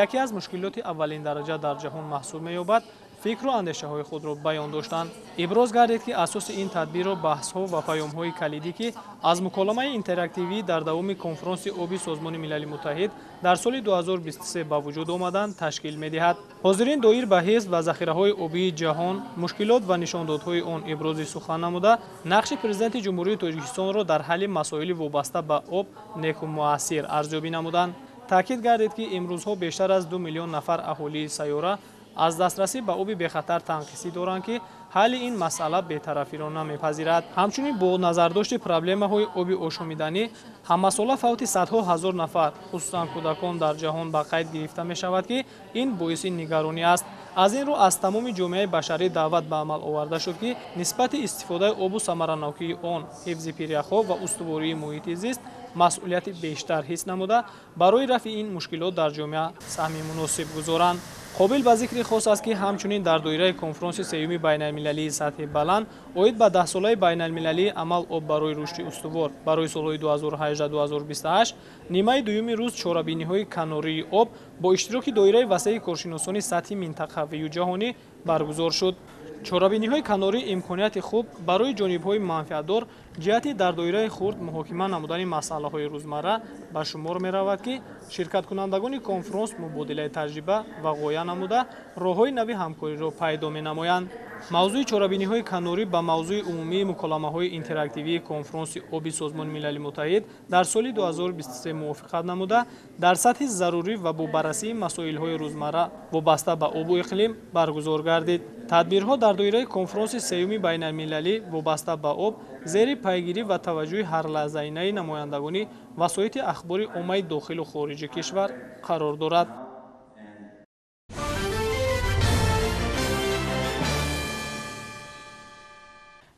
Speaker 6: яке аз мушкилоти аввалиндараҷа дар ҷаҳон маҳсуб меёбад, фикру андешаҳои худро баён доштанд. Иброз гардид, ки асоси ин тадбирро баҳсҳо ва паёмҳои калидӣ, ки аз муколамаи интерактивӣ дар давоми конфронси оби Созмони Милали Муттаҳид дар соли 2023 ба вуҷуд омаданд, ташкил медиҳад. Ҳозирин доир ба ҳифз ва захираҳои обии ҷаҳон, мушкилот ва нишондодҳои он ибрози сухан намуда, нақши президенти Ҷумҳурии Тоҷикистонро дар ҳалли масоили вобаста ба об неку муассир арзёбӣ намуданд. Таъкид гардид, ки имрӯзҳо бештар аз 2 миллион нафар аҳолии сайёра аз дастрасӣ ба оби бехатар танқисӣ доранд, ки ҳалли ин масъала бетарафиро намепазирад. Ҳамчунин бо назардошти проблемаҳои оби ошомиданӣ ҳамасола фавти садҳо ҳазор нафар, хусусан кӯдакон, дар ҷаҳон ба қайд гирифта мешавад, ки ин боиси нигаронӣ аст. Аз ин рӯ аз тамоми ҷомеаи башарӣ даъват ба амал оварда шуд, ки нисбати истифодаи обу самаранокии он, ҳифзи пиряхҳо ва устувории муҳити зист масъулияти бештар ҳис намуда, барои рафъи ин мушкилот дар ҷомеа саҳми муносиб гузоранд. Қобил ба зикри хос аст, ки ҳамчунин дар доираи конфронси сеюми байналмилалии сатҳи баланд оид ба даҳсолаи байналмилалии амал об барои рушди устувор барои солҳои 2018-2028 нимаи дуюми рӯз чорабиниҳои канории об бо иштироки доираи васеи коршиносони сатҳи минтақавию ҷаҳонӣ баргузор шуд. Чорабиниҳои канорӣ имконияти хуб барои ҷонибҳои манфиатдор ҷиҳати дар доираи хурд муҳокима намудани масъалаҳои рӯзмарра ба шумор меравад, ки ширкаткунандагони конфронс мубодилаи таҷриба ва ғоя намуда роҳҳои нави ҳамкориро пайдо менамоянд. Мавзӯи чорабиниҳои канорӣ ба мавзӯи умумии муколамаҳои интерактивии конфронси оби Созмони Милали Муттаҳид дар соли 2023 мувофиқат намуда, дар сатҳи зарурӣ ва бо баррасии масоилҳои рӯзмарра вобаста ба обу иқлим баргузор гардид. Тадбирҳо дар доираи конфронси сеюми байналмилалӣ вобаста ба об зери пайгирӣ ва таваҷҷӯҳи ҳарлаҳзаинаи намояндагони васоити ахбори оммаи дохилу хориҷи кишвар қарор дорад.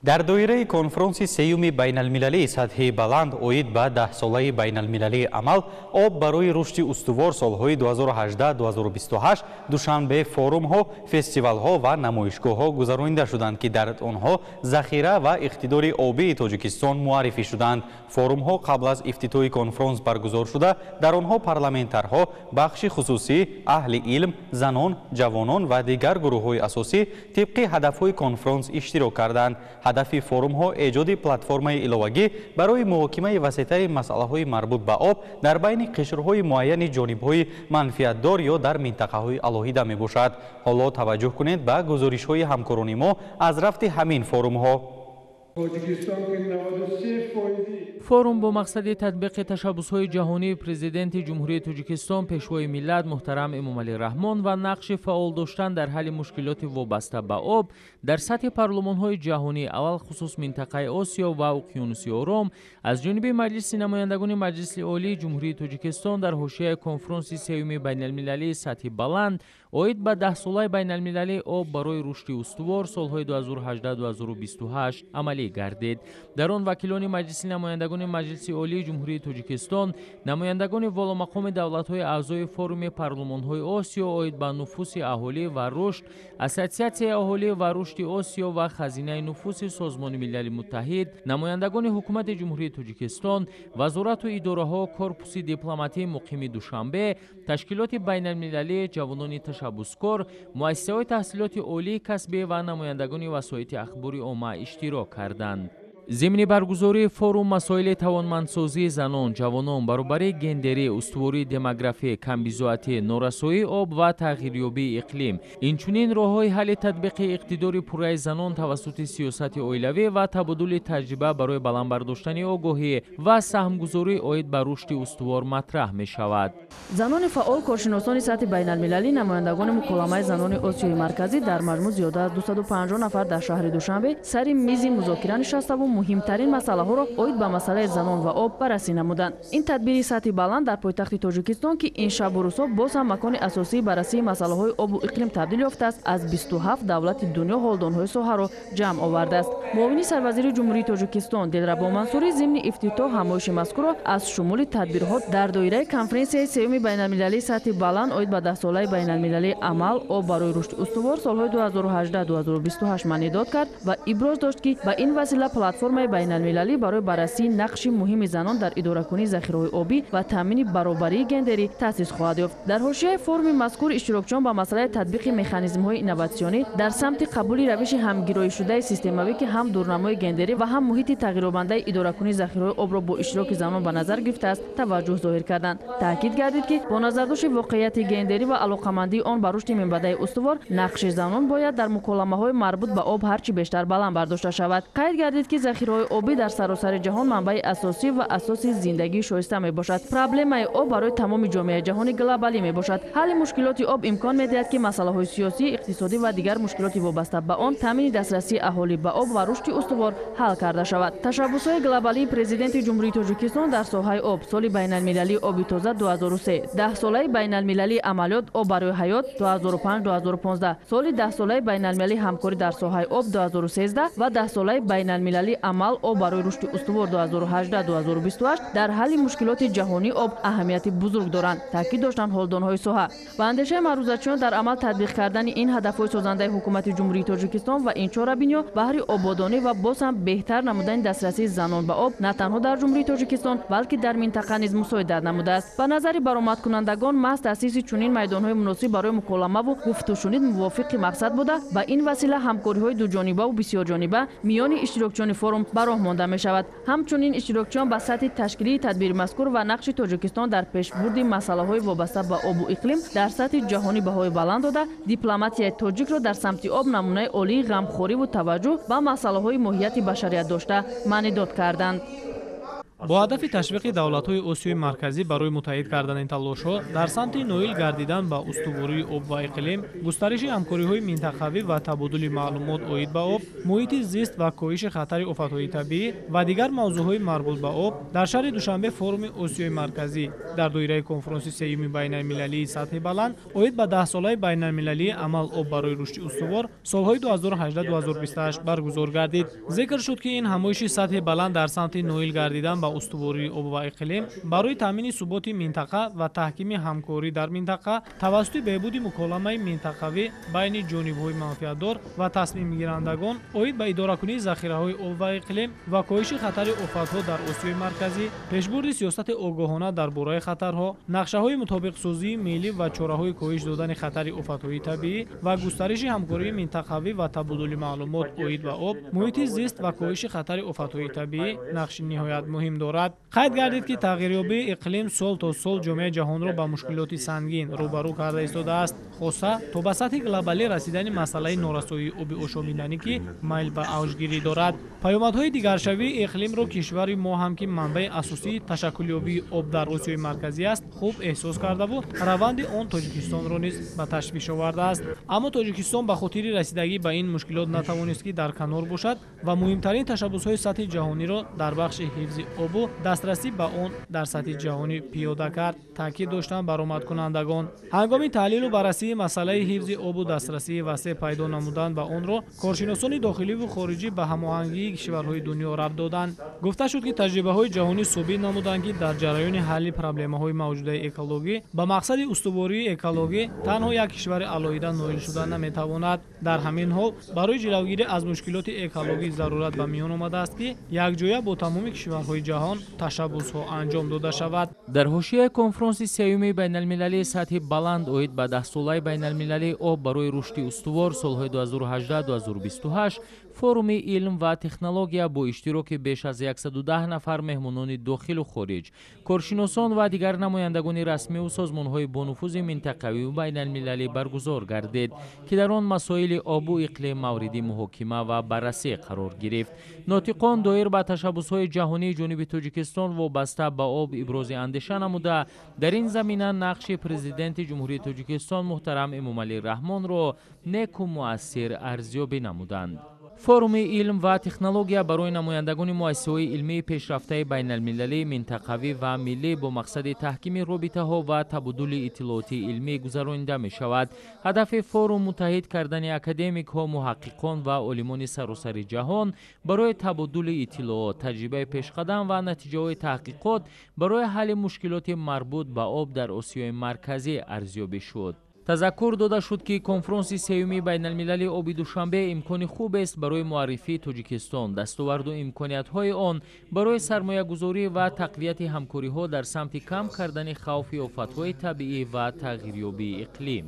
Speaker 1: Дар доираи конфронси сеюми байналмилалии сатҳи баланд оид ба даҳсолаи байналмилалии амал об барои рушди устувор солҳои 2018-2028 Душанбе форумҳо, фестивалҳо ва намоишгоҳҳо гузаронида шуданд, ки дар онҳо захира ва иқтидори обии Тоҷикистон муаррифӣ шуданд. Форумҳо қабл аз ифтитоҳи конфронс баргузор шуда, дар онҳо парламентарҳо, бахши хусусӣ, аҳли илм, занон, ҷавонон ва дигар гурӯҳҳои асосӣ тибқи ҳадафҳои конфронс иштирок карданд. Ҳадафи форумҳо эҷоди платформаи иловагӣ барои муҳокимаи васеътари масъалаҳои марбут ба об дар байни қишрҳои муайяни ҷонибҳои манфиатдор ё дар минтақаҳои алоҳида мебошад. Ҳоло таваҷҷӯҳ кунед ба гузоришҳои ҳамкорони мо аз рафти ҳамин форумҳо.
Speaker 7: Форум бо мақсади татбиқи ташаббусҳои ҷаҳонии президенти Ҷумҳурии Тоҷикистон, пешвои миллат муҳтарам Эмомалӣ Раҳмон ва нақши фаъол доштан дар ҳалли мушкилоти вобаста ба об дар сатҳи парлумонҳои ҷаҳонӣ, алалхусус минтақаи Осиё ва Уқёнуси Ором, аз ҷониби Маҷлиси намояндагони Маҷлиси Олии Ҷумҳурии Тоҷикистон дар ҳошияи конфронси сеюми байналмилалии сатҳи баланд оид ба даҳсолаи байналмилалии об барои рушди устувор солҳои 2018-2028 амалӣ амалӣ гардид. Дар он вакилони Маҷлиси намояндагони Маҷлиси Олии Ҷумҳурии Тоҷикистон, намояндагони воломақоми давлатҳои аъзои форуми парлумонҳои Осиё оид ба нуфуси аҳолӣ ва рушд, Ассотсиатсияи аҳолӣ ва рушди Осиё ва Хазинаи нуфуси Созмони Милали Муттаҳид, намояндагони Ҳукумати Ҷумҳурии Тоҷикистон, вазорату идораҳо, корпуси дипломатии муқими Душанбе, ташкилоти байналмилалӣ, ҷавонони ташаббускор, муассисаҳои таҳсилоти олии касбӣ ва намояндагони васоити ахбори омма иштирок карданд. Зимни баргузории форум масоили тавонмандсозии занон, ҷавонон, баробарии гендерӣ, устувории демографӣ, камбизоатӣ, норасоии об ва тағйирёбии иқлим, инчунин роҳҳои ҳалли татбиқи иқтидори пурраи занон тавассути сиёсати оилавӣ ва табодули таҷриба барои баланд бардоштани огоҳӣ ва саҳмгузорӣ оид ба рушди устувор матраҳ мешавад.
Speaker 8: Занони фаъол, коршиносони сатҳи байналмилалӣ, намояндагони муколамаи занони Осиёи Марказӣ дар маҷмӯъ зиёда аз 250 нафар дар шаҳри Душанбе сари мизи музокира нишаставу муҳимтарин масъалаҳоро оид ба масъалаи занон ва об баррасӣ намуданд. Ин тадбири сатҳи баланд дар пойтахти Тоҷикистон, ки ин шабу рӯзҳо боз ҳам макони асосии баррасии масъалаҳои обу иқлим табдил ёфтааст, аз 27 давлати дунё ҳолдонҳои соҳаро ҷамъ овардааст. Муовини сарвазири Ҷумҳурии Тоҷикистон Дилрабо Мансурӣ зимни ифтитоҳ ҳамоиши мазкурро аз шумули тадбирҳо дар доираи конференсияи сеюми байналмилалии сатҳи баланд оид ба даҳсолаи байналмилалии амал об барои рушди устувор солҳои 2018-2028 маънидод кард ва иброз дошт, ки ба ин васила платформаи байналмилалӣ барои баррасии нақши муҳими занон дар идоракунии захираҳои обӣ ва таъмини баробарии гендерӣ таъсис хоҳад ёфт. Дар ҳошияи форуми мазкур иштирокчиён ба масъалаи татбиқи механизмҳои инноватсионӣ дар самти қабули равиши ҳамгироишудаи системавӣ, ки ҳам дурнамои гендерӣ ва ҳам муҳити тағйирёбандаи идоракунии захираҳои обро бо иштироки занон ба назар гирифтааст, таваҷҷӯҳ зоҳир карданд. Таъкид гардид, ки бо назардошти воқеияти гендерӣ ва алоқамандии он ба рушди минбаъдаи устувор, нақши занон бояд дар муколамаҳои марбут ба об ҳарчи бештар баланд бардошта шавад. Қайд гардид, ки захираҳои обӣ дар саросари ҷаҳон манбаи асосӣ ва асоси зиндагии шоиста мебошад. Проблемаи об барои тамоми ҷомеаи ҷаҳони глобалӣ мебошад. Ҳалли мушкилоти об имкон медиҳад, ки масъалаҳои сиёсӣ, иқтисодӣ ва дигар мушкилоти вобаста ба он, таъмини дастрасии аҳолӣ ба об ва рушди устувор ҳал карда шавад. Ташаббусҳои глобалии Президенти Ҷумҳурии Тоҷикистон дар соҳаи об, соли байналмилалии оби тоза 2003, даҳсолаи байналмилалии амалиёт об барои ҳаёт 2005-2015, соли даҳсолаи байналмилалии ҳамкорӣ дар соҳаи об 2013 ва даҳсолаи байналмилалии амал об барои рушди устувор 2018-2028 дар ҳалли мушкилоти ҷаҳонии об аҳамияти бузург доранд, таъкид доштанд ҳолдонҳои соҳа. Ба андешаи маърузачиён, дар амал татбиқ кардани ин ҳадафҳои созандаи ҳукумати Ҷумҳурии Тоҷикистон ва ин чорабиниҳо баҳри ободонӣ ва боз ҳам беҳтар намудани дастрасии занон ба об на танҳо дар Ҷумҳурии Тоҷикистон, балки дар минтақа низ мусоидат намудааст. Ба назари баромадкунандагон, маҳз таъсиси чунин майдонҳои муносиб барои муколамаву гуфтушунид мувофиқи мақсад буда, ба ин васила ҳамкориҳои дуҷонибаву бисёрҷониба миёни иштирокчиёни форум ба роҳ монда мешавад. Ҳамчунин иштирокчиён ба сатҳи ташкилии тадбири мазкур ва нақши Тоҷикистон дар пешбурди масъалаҳои вобаста ба обу иқлим дар сатҳи ҷаҳонӣ баҳои баланд дода, дипломатияи тоҷикро дар самти об намунаи олии ғамхориву таваҷҷӯҳ ба масъалаҳои моҳияти башарият дошта маънидод карданд.
Speaker 6: Бо ҳадафи ташвиқи давлатҳои Осиёи Марказӣ барои муттаҳид кардани талошҳо дар самти ноил гардидан ба устувории об ва иқлим, густариши ҳамкориҳои минтақавӣ ва табодули маълумот оид ба об, муҳити зист ва коҳиши хатари офатҳои табиӣ ва дигар мавзӯъҳои марбут ба об, дар шаҳри Душанбе форуми Осиёи Марказӣ дар доираи конфронси сеюми байналмилалии сатҳи баланд оид ба даҳсолаи байналмилалии амал об барои рушди устувор солҳои 2018-2028 баргузор гардид. Зикр шуд, ки ин ҳамоиши сатҳи баланд дар самти ноил гардидан ба устувории об ва иқлим барои таъмини суботи минтақа ва таҳкими ҳамкорӣ дар минтақа тавассути беҳбуди муколамаи минтақавӣ байни ҷонибҳои манфиатдор ва тасмимгирандагон оид ба идоракунии захираҳои об ва иқлим ва коҳиши хатари офатҳо дар Осиёи Марказӣ, пешбурди сиёсати огоҳона дар бораи хатарҳо, нақшаҳои мутобиқсозии миллӣ ва чораҳои коҳиш додани хатари офатҳои табиӣ ва густариши ҳамкории минтақавӣ ва табодули маълумот оид ба об, муҳити зист ва коҳиши хатари офатҳои табиӣ нақши ниҳоят муҳим дорад. Қайд гардид, ки тағйирёбии иқлим сол то сол ҷомеаи ҷаҳонро ба мушкилоти сангин рӯбарӯ карда истодааст, хоса то ба сатҳи глобалӣ расидани масъалаи норасоии оби ошомиданӣ, ки майл ба авҷгирӣ дорад. Паёмадҳои дигаршавии иқлимро кишвари мо ҳам, ки манбаи асосии ташаккулёбии об дар Осиёи Марказӣ аст, хуб эҳсос кардаву раванди он Тоҷикистонро низ ба ташвиш овардааст. Аммо Тоҷикистон ба хотири расидагӣ ба ин мушкилот натавонист, ки дар канор бошад ва муҳимтарин ташаббусҳои сатҳи ҷаҳониро дар бахши ҳифзи обу дастрасӣ ба он дар сатҳи ҷаҳонӣ пиёда кард, таъкид доштанд баромадкунандагон. Ҳангоми таҳлилу баррасии масъалаи ҳифзи обу дастрасии васеъ пайдо намудан ба онро коршиносони дохиливу хориҷӣ ба ҳамоҳангии кишварҳои дунё рабт доданд. Гуфта шуд, ки таҷрибаҳои ҷаҳонӣ собит намуданд, ки дар ҷараёни ҳалли проблемаҳои мавҷудаи экологӣ ба мақсади устувории экологӣ танҳо як кишвари алоҳида ноил шуда наметавонад. Дар ҳамин ҳол барои ҷилавгирӣ аз мушкилоти экологӣ зарурат ба миён омадааст, ки якҷоя бо тамоми кишварҳои ҷаҳон ташаббусҳо анҷом дода шавад.
Speaker 7: Дар ҳошияи конфронси сеюми байналмилалии сатҳи баланд оид ба даҳсолаи байналмилалии об барои рушди устувор солҳои 2018-2028 форуми илм ва технология бо иштироки беш аз 110 нафар меҳмонони дохилу хориҷ, коршиносон ва дигар намояндагони расмиву созмонҳои бонуфузи минтақавиву байналмилалӣ баргузор гардид, ки дар он масоили обу иқлим мавриди муҳокима ва баррасӣ қарор гирифт. Нотиқон доир ба ташаббусҳои ҷаҳонии ҷониби Тоҷикистон вобаста ба об ибрози андеша намуда, дар ин замина нақши президенти Ҷумҳурии Тоҷикистон муҳтарам Эмомалӣ Раҳмонро неку муассир арзёбӣ намуданд. Форуми илм ва технология барои намояндагони муассисаҳои илмии пешрафтаи байналмилалӣ, минтақавӣ ва миллӣ бо мақсади таҳкими робитаҳо ва табодули иттилоотии илмӣ гузаронида мешавад. Ҳадафи форум муттаҳид кардани академикҳо, муҳаққиқон ва олимони саросари ҷаҳон барои табодули иттилоот, таҷрибаи пешқадам ва натиҷаҳои таҳқиқот барои ҳалли мушкилоти марбут ба об дар Осиёи Марказӣ арзёбӣ шуд. Тазаккур дода шуд, ки конфронси сеюми байналмилалии оби Душанбе имкони хубест барои муаррифии Тоҷикистон, дастоварду имкониятҳои он барои сармоягузорӣ ва тақвияти ҳамкориҳо дар самти кам кардани хавфи офатҳои табиӣ ва тағйирёбии иқлим.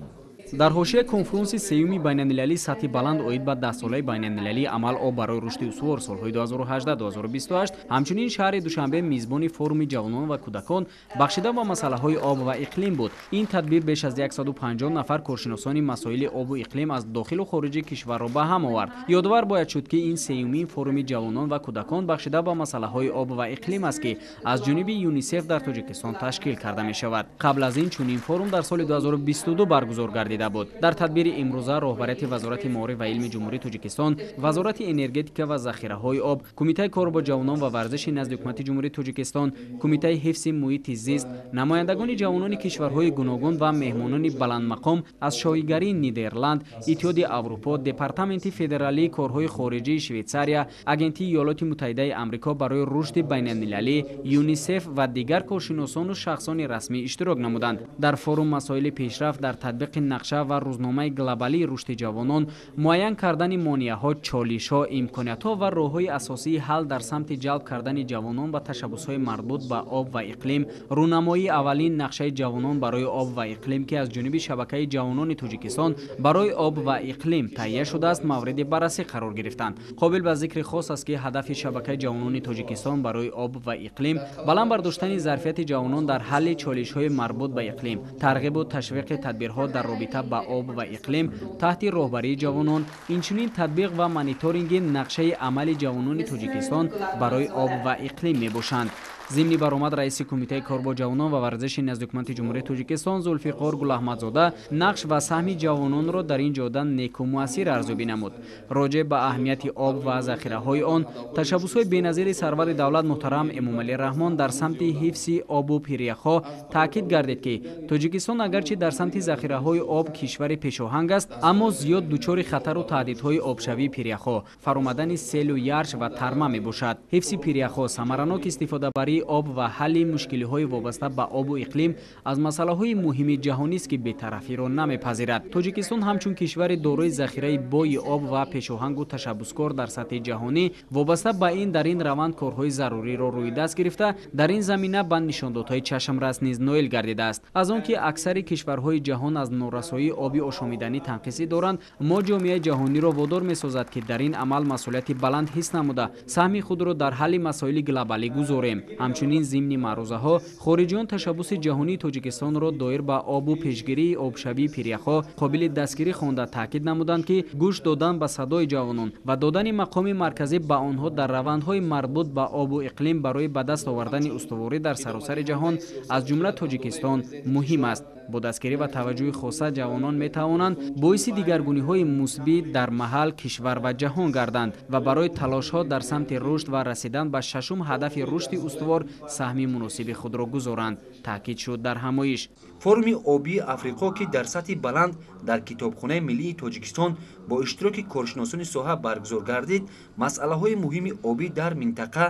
Speaker 5: Дар ҳошияи конфронси сеюми байналмилалии сатҳи баланд оид ба даҳсолаи байналмилалии амал об барои рушди устувор солҳои 2018-2028 ҳамчунин шаҳри Душанбе мизбони форуми ҷавонон ва кӯдакон бахшида ба масъалаҳои об ва иқлим буд. Ин тадбир беш аз 150 нафар коршиносони масоили обу иқлим аз дохилу хориҷи кишварро ба ҳам овард. Ёдовар бояд шуд, ки ин сеюмин форуми ҷавонон ва кӯдакон бахшида ба масъалаҳои об ва иқлим аст, ки аз ҷониби ЮНИСЕФ дар Тоҷикистон ташкил карда мешавад. Қабл аз ин чунин форум дар соли 2022 баргузор гардид. Дар тадбири имрӯза роҳбарияти Вазорати маориф ва илми Ҷумҳурии Тоҷикистон, Вазорати энергетика ва захираҳои об, Кумитаи кор бо ҷавонон ва варзиши назди Ҳукумати Ҷумҳурии Тоҷикистон, Кумитаи ҳифзи муҳити зист, намояндагони ҷавонони кишварҳои гуногун ва меҳмонони баландмақом аз шоҳигарии Нидерланд, Иттиҳоди Аврупо, Департаменти федералии корҳои хориҷии Швейтсария, Агентии Иёлоти Муттаҳидаи Амрико барои рушди байналмилалӣ, ЮНИСЕФ ва дигар коршиносону шахсони расмӣ иштирок намуданд. Дар форум масоили пешрафт дар татбиқи нақша ва рӯзномаи глобалии рушди ҷавонон, муайян кардани монеаҳо, чолишҳо, имкониятҳо ва роҳҳои асосии ҳал дар самти ҷалб кардани ҷавонон ба ташаббусҳои марбут ба об ва иқлим, рӯнамоии аввалин нақшаи ҷавонон барои об ва иқлим, ки аз ҷониби шабакаи ҷавонони Тоҷикистон барои об ва иқлим таҳия шудааст, мавриди баррасӣ қарор гирифтанд. Қобил ба зикри хос аст, ки ҳадафи шабакаи ҷавонони Тоҷикистон барои об ва иқлим баланд бардоштани зарфияти ҷавонон дар ҳалли чолишҳои марбут ба иқлим, тарғибу ташвиқи тадбирҳо дар робита ба об ва иқлим таҳти роҳбарии ҷавонон, инчунин татбиқ ва мониторинги нақшаи амали ҷавонони Тоҷикистон барои об ва иқлим мебошанд. Зимни баромад раиси Кумитаи кор бо ҷавонон ва варзиши назди Ҳукумати Ҷумҳурии Тоҷикистон Зулфиқор Гулаҳмадзода нақш ва саҳми ҷавононро дар ин ҷода неку муассир арзёбӣ намуд. Роҷеъ ба аҳамияти об ва захираҳои он, ташаббусҳои беназири сарвари давлат муҳтарам Эмомалӣ Раҳмон дар самти ҳифзи обу пиряхҳо таъкид гардид, ки Тоҷикистон агарчи дар самти захираҳои об кишвари пешоҳанг аст, аммо зиёд дучори хатару таҳдидҳои обшавии пиряхҳо, фаромадани селу ярш ва тарма мебошад. Ҳифзи пиряхҳо, самаранок истифодабарии об ва ҳалли мушкилиҳои вобаста ба обу иқлим аз масъалаҳои муҳими ҷаҳонист, ки бетарафиро намепазирад. Тоҷикистон ҳамчун кишвари дорои захираи бои об ва пешоҳангу ташаббускор дар сатҳи ҷаҳонӣ вобаста ба ин дар ин раванд корҳои заруриро рӯи даст гирифта, дар ин замина ба нишондодҳои чашмрас низ ноил гардидааст. Аз он ки аксари кишварҳои ҷаҳон аз норасоии оби ошомиданӣ танқисӣ доранд, мо ҷомеаи ҷаҳониро водор месозад, ки дар ин амал масъулияти баланд ҳис намуда, саҳми худро дар ҳалли масоили глобалӣ гузорем. Ҳамчунин зимни маърузаҳо хориҷиён ташаббуси ҷаҳонии Тоҷикистонро доир ба обу пешгирии обшавии пиряхҳо қобили дастгирӣ хонда таъкид намуданд, ки гӯш додан ба садои ҷавонон ва додани мақоми марказӣ ба онҳо дар равандҳои марбут ба обу иқлим барои ба даст овардани устуворӣ дар саросари ҷаҳон аз ҷумла Тоҷикистон муҳим аст. Бо дастгирӣ ва таваҷҷӯҳи хоса ҷавонон метавонанд боиси дигаргуниҳои мусбӣ дар маҳал, кишвар ва ҷаҳон гарданд ва барои талошҳо дар самти рушд ва расидан ба шашум ҳадафи рушди устувор саҳми муносиби худро гузоранд, таъкид шуд дар ҳамоиш.
Speaker 9: Форуми обии Африқо, ки дар сатҳи баланд дар Китобхонаи миллии Тоҷикистон бо иштироки коршиносони соҳа баргузор гардид, масъалаҳои муҳими обӣ дар минтақа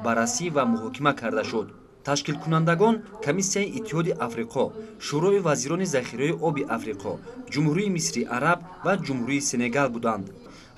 Speaker 9: баррасӣ ва муҳокима карда шуд. Ташкилкунандагон Комиссияи Иттиҳоди Африқо, Шӯрои вазирони захираҳои оби Африқо, Ҷумҳурии Мисри Араб ва Ҷумҳурии Сенегал буданд.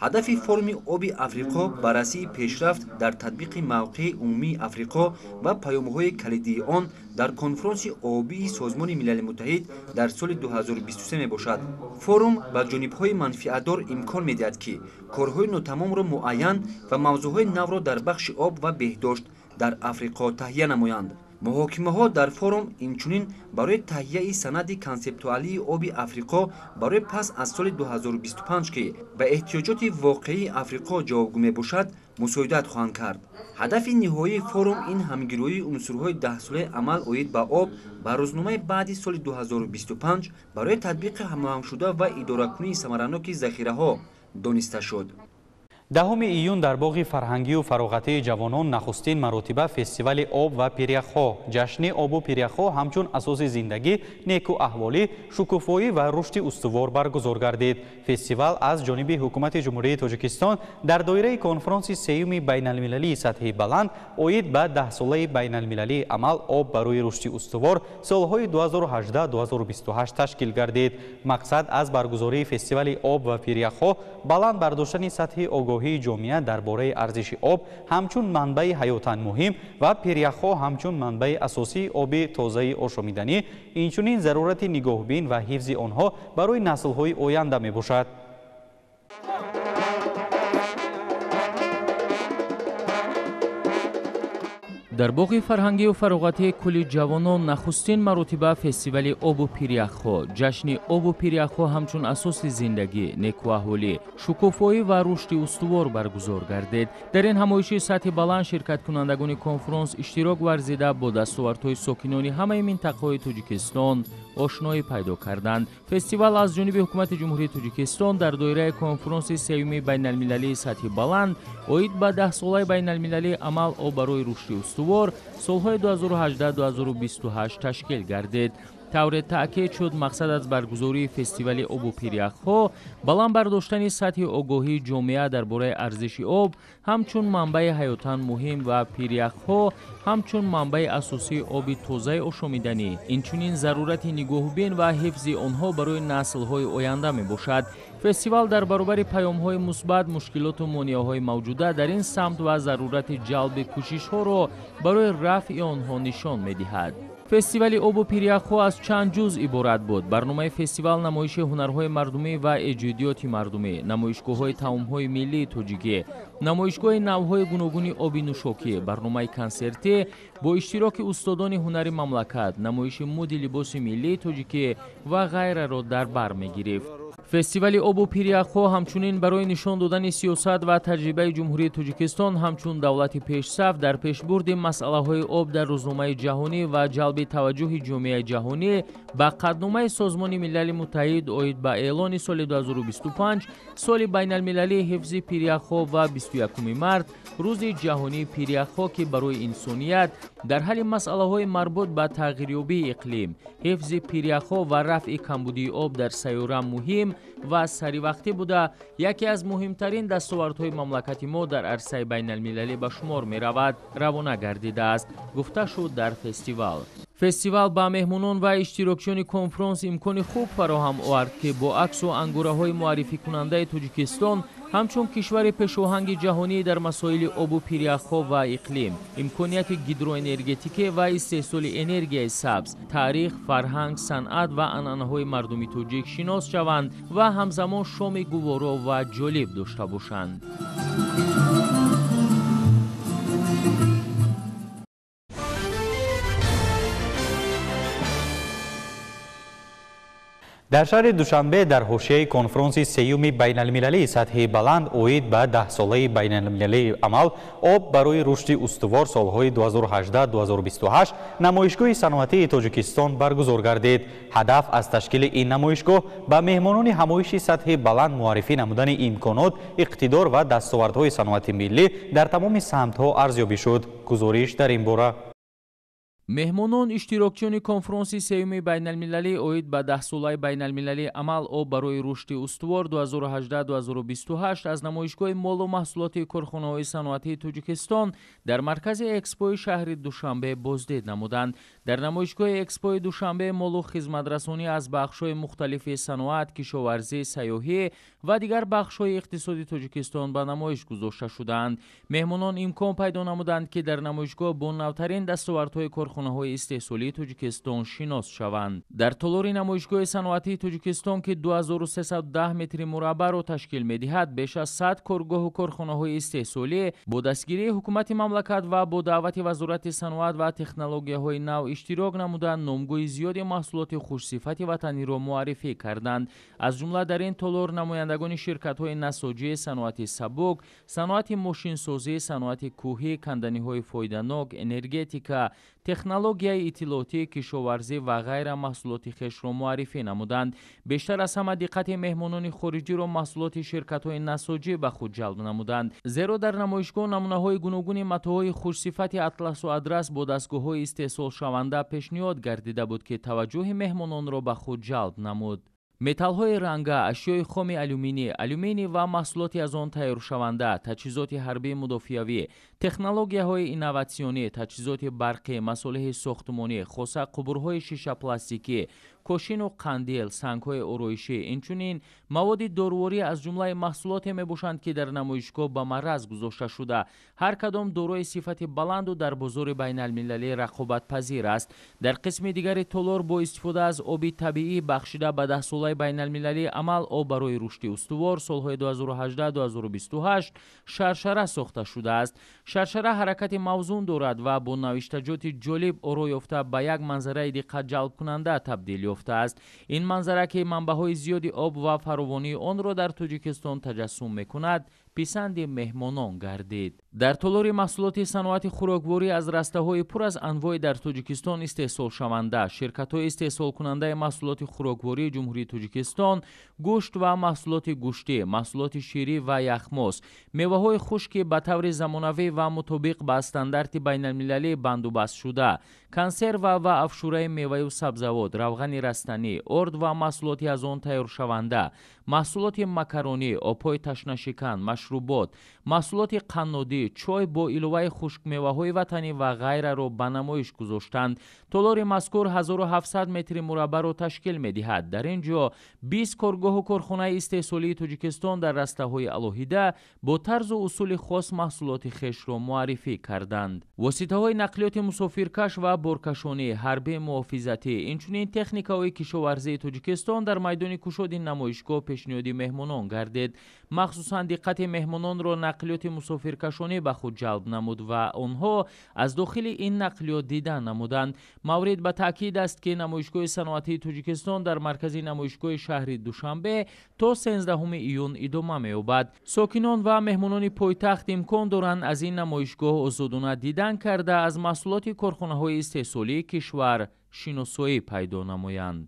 Speaker 9: Ҳадафи форуми оби Африқо баррасии пешрафт дар татбиқи мавқеи умумии Африқо ва паёмҳои калидии он дар конфронси обии Созмони Милали Муттаҳид дар соли 2023 мебошад. Форум ба ҷонибҳои манфиатдор имкон медиҳад, ки корҳои нотамомро муайян ва мавзӯъҳои навро дар бахши об ва беҳдошт дар Африқо таҳия намоянд. Муҳокимаҳо дар форум инчунин барои таҳияи санади консептуалии оби Африқо барои пас аз соли 2025, ки ба эҳтиёҷоти воқеии Африқо ҷавобгӯ мебошад, мусоидат хоҳанд кард. Ҳадафи ниҳоии форум ин ҳамгироии унсурҳои даҳсолаи амал оид ба об ба рӯзномаи баъди соли 2025 барои татбиқи ҳамоҳангшуда ва идоракунии самараноки захираҳо дониста шуд.
Speaker 1: 10 июн дар боғи фарҳангию фароғатии ҷавонон нахустин маротиба фестивали об ва пиряхҳо, ҷашни обу пиряхҳо ҳамчун асоси зиндагӣ, неку аҳволӣ, шукуфоӣ ва рушди устувор баргузор гардид. Фестивал аз ҷониби ҳукумати Ҷумҳурии Тоҷикистон дар доираи конфронси сеюми байналмилалии сатҳи баланд оид ба даҳсолаи байналмилалии амал об барои рушди устувор солҳои 2018-2028 ташкил гардид. Мақсад аз баргузории фестивали об ва пиряхҳо баланд бардоштани сатҳи огоҳӣ ҷомеа дар бораи арзиши об ҳамчун манбаи ҳаётан муҳим ва пиряхҳо ҳамчун манбаи асосии оби тозаи ошомиданӣ, инчунин зарурати нигоҳбин ва ҳифзи онҳо барои наслҳои оянда мебошад.
Speaker 7: Дар боғи фарҳангию фароғатии кулли ҷавонон нахустин маротиба фестивали обу пиряхҳо, ҷашни обу пиряхҳо ҳамчун асоси зиндагӣ, некуаҳволӣ, шукуфоӣ ва рушди устувор баргузор гардид. Дар ин ҳамоиши сатҳи баланд ширкаткунандагони конфронс иштирок варзида бо дастовардҳои сокинони ҳамаи минтақаҳои Тоҷикистон ошноӣ пайдо карданд. Фестивал аз ҷониби ҳукумати Ҷумҳурии Тоҷикистон дар доираи конфронси сеюми байналмилалии сатҳи баланд оид ба даҳсолаи байналмилалии амал об барои рушди устувор солҳои 2018-2028 ташкил гардид. Тавре таъкид шуд, мақсад аз баргузории фестивали обу пиряхҳо баланд бардоштани сатҳи огоҳии ҷомеа дар бораи арзиши об ҳамчун манбаи ҳаётан муҳим ва пиряхҳо ҳамчун манбаи асосии оби тозаи ошомиданӣ, инчунин зарурати нигоҳубин ва ҳифзи онҳо барои наслҳои оянда мебошад. Фестивал дар баробари паёмҳои мусбат, мушкилоту монеаҳои мавҷуда дар ин самт ва зарурати ҷалби кӯшишҳоро барои рафъи онҳо нишон медиҳад. Фестивали обу пиряхҳо аз чанд ҷузъ иборат буд. Барномаи фестивал намоиши ҳунарҳои мардумӣ ва эҷодиёти мардумӣ, намоишгоҳҳои таомҳои миллии тоҷикӣ, намоишгоҳи навъҳои гуногуни оби нӯшокӣ, барномаи консертӣ бо иштироки устодони ҳунари мамлакат, намоиши муди либоси миллии тоҷикӣ ва ғайраро дар бар мегирифт. Фестивали обу пиряхҳо ҳамчунин барои нишон додани сиёсат ва таҷрибаи Ҷумҳурии Тоҷикистон ҳамчун давлати пешсаф дар пешбурди масъалаҳои об дар рӯзномаи ҷаҳонӣ ва ҷалби таваҷҷӯҳи ҷомеаи ҷаҳонӣ ба қатъномаи Созмони Милали Муттаҳид оид ба эълони соли 2025 соли байналмилалии ҳифзи пиряхҳо ва 21 март рӯзи ҷаҳонии пиряхҳо, ки барои инсоният дар ҳалли масъалаҳои марбут ба тағйирёбии иқлим, ҳифзи пиряхҳо ва рафъи камбудии об дар сайёра муҳим ва саривақтӣ буда, яке аз муҳимтарин дастовардҳои мамлакати мо дар арсаи байналмилалӣ ба шумор меравад, равона гардидааст, гуфта шуд дар фестивал. Фестивал ба меҳмонон ва иштирокчиёни конфронс имкони хуб фароҳам овард, ки бо аксу ангураҳои муаррификунандаи Тоҷикистон ҳамчун кишвари пешоҳанги ҷаҳонӣ дар масоили обу пиряхҳо ва иқлим, имконияти гидроэнергетикӣ ва истеҳсоли энергияи сабз, таърих, фарҳанг, санъат ва анъанаҳои мардуми тоҷик шинос шаванд ва ҳамзамон шоми гуворо ва ҷолиб дошта бошанд.
Speaker 1: Дар шаҳри Душанбе дар ҳошияи конфронси сеюми байналмилалии сатҳи баланд оид ба даҳсолаи байналмилалии амал об барои рушди устувор солҳои 2018-2028 намоишгоҳи саноатии Тоҷикистон баргузор гардид. Ҳадаф аз ташкили ин намоишгоҳ ба меҳмонони ҳамоиши сатҳи баланд муаррифӣ намудани имконот, иқтидор ва дастовардҳои саноати миллӣ дар тамоми самтҳо арзёбӣ шуд. Гузориш дар ин бора.
Speaker 7: Меҳмонон иштирокчиёни конфронси сеюми байналмилалӣ оид ба даҳсолаи байналмилалии амал об барои рушди устувор 2018-2028 аз намоишгоҳи молу маҳсулоти корхонаҳои саноатии Тоҷикистон дар маркази экспои шаҳри Душанбе боздид намуданд. Дар намоишгоҳи экспои Душанбе молу хизматрасонӣ аз бахшҳои мухталифи саноат, кишоварзӣ, сайёҳӣ ва дигар бахшҳои иқтисоди Тоҷикистон ба намоиш гузошта шудаанд. Меҳмонон имкон пайдо намуданд, ки дар намоишгоҳ бо навтарин дастовардҳои корхонаҳои истеҳсолии Тоҷикистон шинос шаванд. Дар толори намоишгоҳи саноатии Тоҷикистон, ки 2310 метри мураббаъро ташкил медиҳад, беш аз 100 коргоҳу корхонаҳои истеҳсолӣ бо дастгирии ҳукумати мамлакат ва бо даъвати Вазорати саноат ва технологияҳои нав иштирок намуданд, номгӯи зиёди маҳсулоти хушсифати ватаниро муаррифӣ карданд. Аз ҷумла дар ин толор намояндагони ширкатҳои насоҷӣ, саноати сабук, саноати мошинсозӣ, саноати кӯҳӣ, канданиҳои фоиданок, энергетика, технологияи иттилоотӣ, кишоварзӣ ва ғайра маҳсулоти хешро муаррифӣ намуданд. Бештар аз ҳама диққати меҳмонони хориҷиро маҳсулоти ширкатҳои насоҷӣ ба худ ҷалб намуданд, зеро дар намоишгоҳ намунаҳои гуногуни матоъҳои хушсифати атласу адрас бо дастгоҳҳои истеҳсолшаванда пешниҳод гардида буд, ки таваҷҷӯҳи меҳмононро ба худ ҷалб намуд. Металлҳои ранга, ашёи хоми алюминӣ, алюминий ва маҳсулоти аз он тайёршаванда, таҷҳизоти ҳарбии мудофиавӣ, технологияҳои инноватсионӣ, таҷҳизоти барқӣ, масолеҳи сохтмонӣ, хоса қубурҳои шишапластикӣ, кошину қандил, сангҳои ороишӣ, инчунин маводи доруворӣ аз ҷумлаи маҳсулоте мебошанд, ки дар намоишгоҳ ба марраз гузошта шуда, ҳар кадом дорои сифати баланду дар бозори байналмилалӣ рақобатпазир аст. Дар қисми дигари толор бо истифода аз оби табиӣ бахшида ба даҳсолаи байналмилалии амал об барои рушди устувор солҳои 2018-2028 шаршара сохта шудааст. Шаршара ҳаракати мавзун дорад ва бо навиштаҷоти ҷолиб оро ёфта ба як манзараи диққатҷалбкунанда табдил ёфтааст. Ин манзара, ки манбаъҳои зиёди об ва фаровонии онро дар Тоҷикистон таҷассум мекунад, писанди меҳмонон гардид. Дар толори маҳсулоти саноати хӯрокворӣ аз растаҳои пур аз анвои дар Тоҷикистон истеҳсолшаванда, ширкатҳои истеҳсолкунандаи маҳсулоти хӯроквории Ҷумҳурии Тоҷикистон гӯшт ва маҳсулоти гӯштӣ, маҳсулоти ширӣ ва яхмоз, меваҳои хушки ба таври замонавӣ ва мутобиқ ба стандарти байналмилалӣ бандубаст шуда, консерва ва афшураи меваю сабзавот, равғани растанӣ, орд ва маҳсулоти аз он тайёршаванда, маҳсулоти макаронӣ, обҳои ташнашикан, машрубот, маҳсулоти қаннодӣ, чой бо иловаи хушкмеваҳои ватанӣ ва ғайраро ба намоиш гузоштанд. Толори мазкур 1700 метри мураббаъро ташкил медиҳад. Дар ин ҷо 20 коргоҳу корхонаи истеҳсолии Тоҷикистон дар растаҳои алоҳида бо тарзу усули хос маҳсулоти хешро муаррифӣ карданд. Воситаҳои нақлиёти мусофиркаш ва боркашонӣ, ҳарбӣ муҳофизатӣ, инчунин техникаҳои кишоварзии Тоҷикистон дар майдони кушоди намоишгоҳ пешниҳоди меҳмонон гардид. Махсусан диққати меҳмононро нақлиёти мусофиркашонӣ ба худ ҷалб намуд ва онҳо аз дохили ин нақлиёт дида намуданд. Маврид ба таъкид аст, ки намоишгоҳи саноатии Тоҷикистон дар маркази намоишгоҳи шаҳри Душанбе то 13 июн идома меёбад. Сокинон ва меҳмонони пойтахт имкон доранд аз ин намоишгоҳ озодона дидан карда аз маҳсулоти корхонаҳои истеҳсолии кишвар шиносоӣ пайдо намоянд.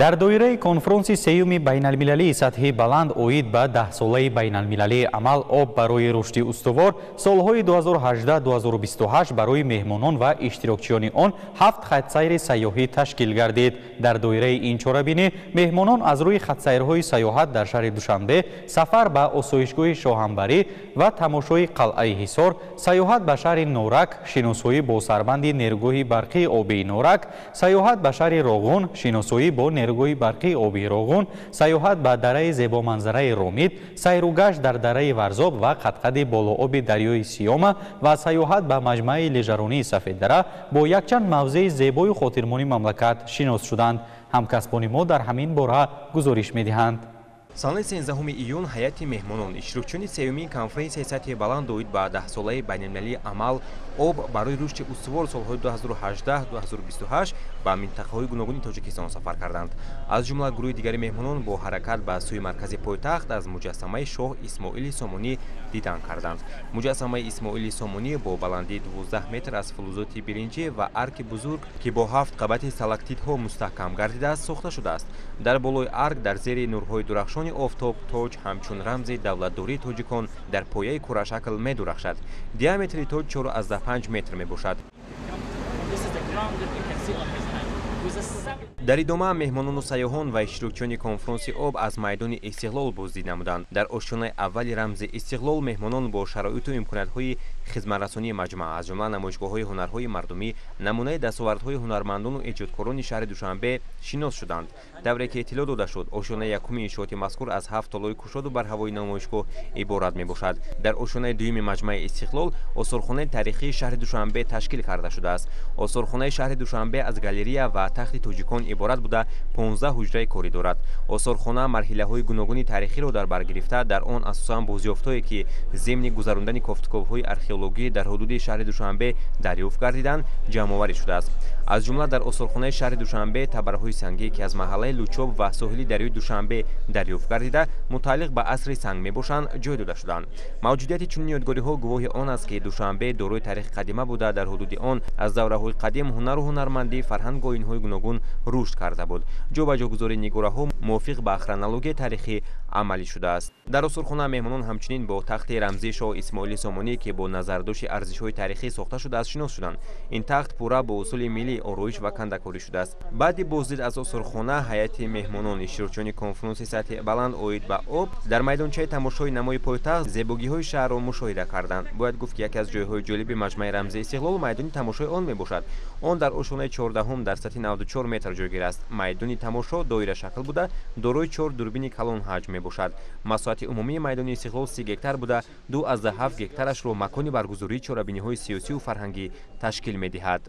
Speaker 1: Дар доираи конфронси сеюми байналмилалии сатҳи баланд оид ба даҳсолаи байналмилалии амал об барои рушди устувор солҳои 2018-2028 барои меҳмонон ва иштирокчиёни он 7 хатсайри сайёҳӣ ташкил гардид. Дар доираи ин чорабинӣ меҳмонон аз рӯи хатсайрҳои сайёҳат дар шаҳри Душанбе, сафар ба осоишгоҳи Шоҳанбарӣ ва тамошои қалъаи Ҳисор, сайёҳат ба шаҳри Норак, шиносоӣ бо сарбанди нерӯгоҳи барқии обии Норак, сайёҳат ба шаҳри Роғун, шиносоӣ бо нерӯгоҳи барқии обии Роғун, сайёҳат ба дараи зебоманзараи Ромид, сайругашт дар дараи Варзоб ва қадқади болооби дарёи Сиёма ва сайёҳат ба маҷмааи лежаронии Сафеддара бо якчанд мавзеи зебою хотирмони мамлакат шинос шуданд. Ҳамкасбони мо дар ҳамин бора гузориш медиҳанд.
Speaker 10: Санаи 13 июн ҳайати меҳмонон иштирокчиёни сеюмин конференсияи сатҳи баланд оид ба даҳсолаи байналмилалии амал об барои рушди устувор солҳои 2018-2028 ба минтақаҳои гуногуни Тоҷикистон сафар карданд. Аз ҷумла гурӯҳи дигари меҳмонон бо ҳаракат ба сӯи маркази пойтахт аз муҷассамаи шоҳ Исмоили Сомонӣ дидан карданд. Муҷассамаи Исмоили Сомонӣ бо баландии 12 метр аз фулузоти биринҷӣ ва арки бузург, ки бо 7 қабати сталактитҳо мустаҳкам гардидааст, сохта шудааст. Дар болои арк дар зери нурҳои дурахшони офтоб тоҷ ҳамчун рамзи давлатдории тоҷикон дар пояи курашакл медурахшад. Диаметри тоҷ 4,5 метр мебошад. Дар идома меҳмонону сайёҳон ва иштирокчиёни конфронси об аз майдони Истиқлол боздид намуданд. Дар ошёнаи аввали рамзи Истиқлол меҳмонон бо шароиту имкониятҳои хизматрасонии маҷмаа, аз ҷумла намоишгоҳҳои ҳунарҳои мардумӣ, намунаи дастовардҳои ҳунармандону эҷодкорони шаҳри Душанбе шинос шуданд. Давре ки иттилоъ дода шуд, ошёнаи якуми иншооти мазкур аз 7 толори кушоду барҳавои намоишгоҳ иборат мебошад. Дар ошёнаи дуюми маҷмааи Истиқлол осорхонаи таърихии шаҳри Душанбе ташкил карда шудааст. Осорхонаи шаҳри Душанбе аз галерея ва тахти тоҷикон иборат буда 15 ҳуҷраи корӣ дорад. Осорхона марҳилаҳои гуногуни таърихиро дар бар гирифта, дар он асосан бозёфтҳое ки зимни гузарондани кофтуковҳои археологӣ дар ҳудуди шаҳри Душанбе дарёфт гардиданд, ҷамъоварӣ шудааст. Аз ҷумла дар осорхонаи шаҳри Душанбе табарҳои сангӣ, ки аз маҳаллаи Лучоб ва соҳили дарёи Душанбе дарёфт гардида, мутааллиқ ба асри санг мебошанд, ҷой дода шуданд. Мавҷудияти чунин ёдгориҳо гувоҳи он аст, ки Душанбе дорои таърихи қадима буда, дар ҳудуди он аз давраҳои қадим ҳунару ҳунармандӣ, фарҳангу оинҳои гуногун рушд карда буд. Ҷобаҷогузории нигораҳо мувофиқ ба хронологияи таърихӣ амалӣ шудааст. Дар осорхона меҳмонон ҳамчунин бо тахти рамзии шоҳ Исмоили Сомонӣ, ки бо назардошти арзишҳои таърихӣ сохта шудааст, шинос шуданд. Ин тахт пурра бо усули миллӣ ороиш ва кандакорӣ шудааст. Баъди боздид аз осорхона ҳайати меҳмонон иштирокчиёни конфронси сатҳи баланд оид ба об дар майдончаи тамошои намои пойтахт зебогиҳои шаҳрро мушоҳида карданд. Бояд гуфт, ки яке аз ҷойҳои ҷолиби маҷмааи рамзии Истиқлол майдони тамошои он мебошад. Он дар ошёнаи 14 дар сатҳи 94 метр ҷойгир аст. Майдони тамошо доирашакл буда, дорои 4 дурбини калон ҳаҷм мебошад. Масоҳати умумии майдони Истиқлол 30 гектар буда, 2,7 гектарашро макони баргузории чорабиниҳои сиёсию фарҳангӣ ташкил медиҳад.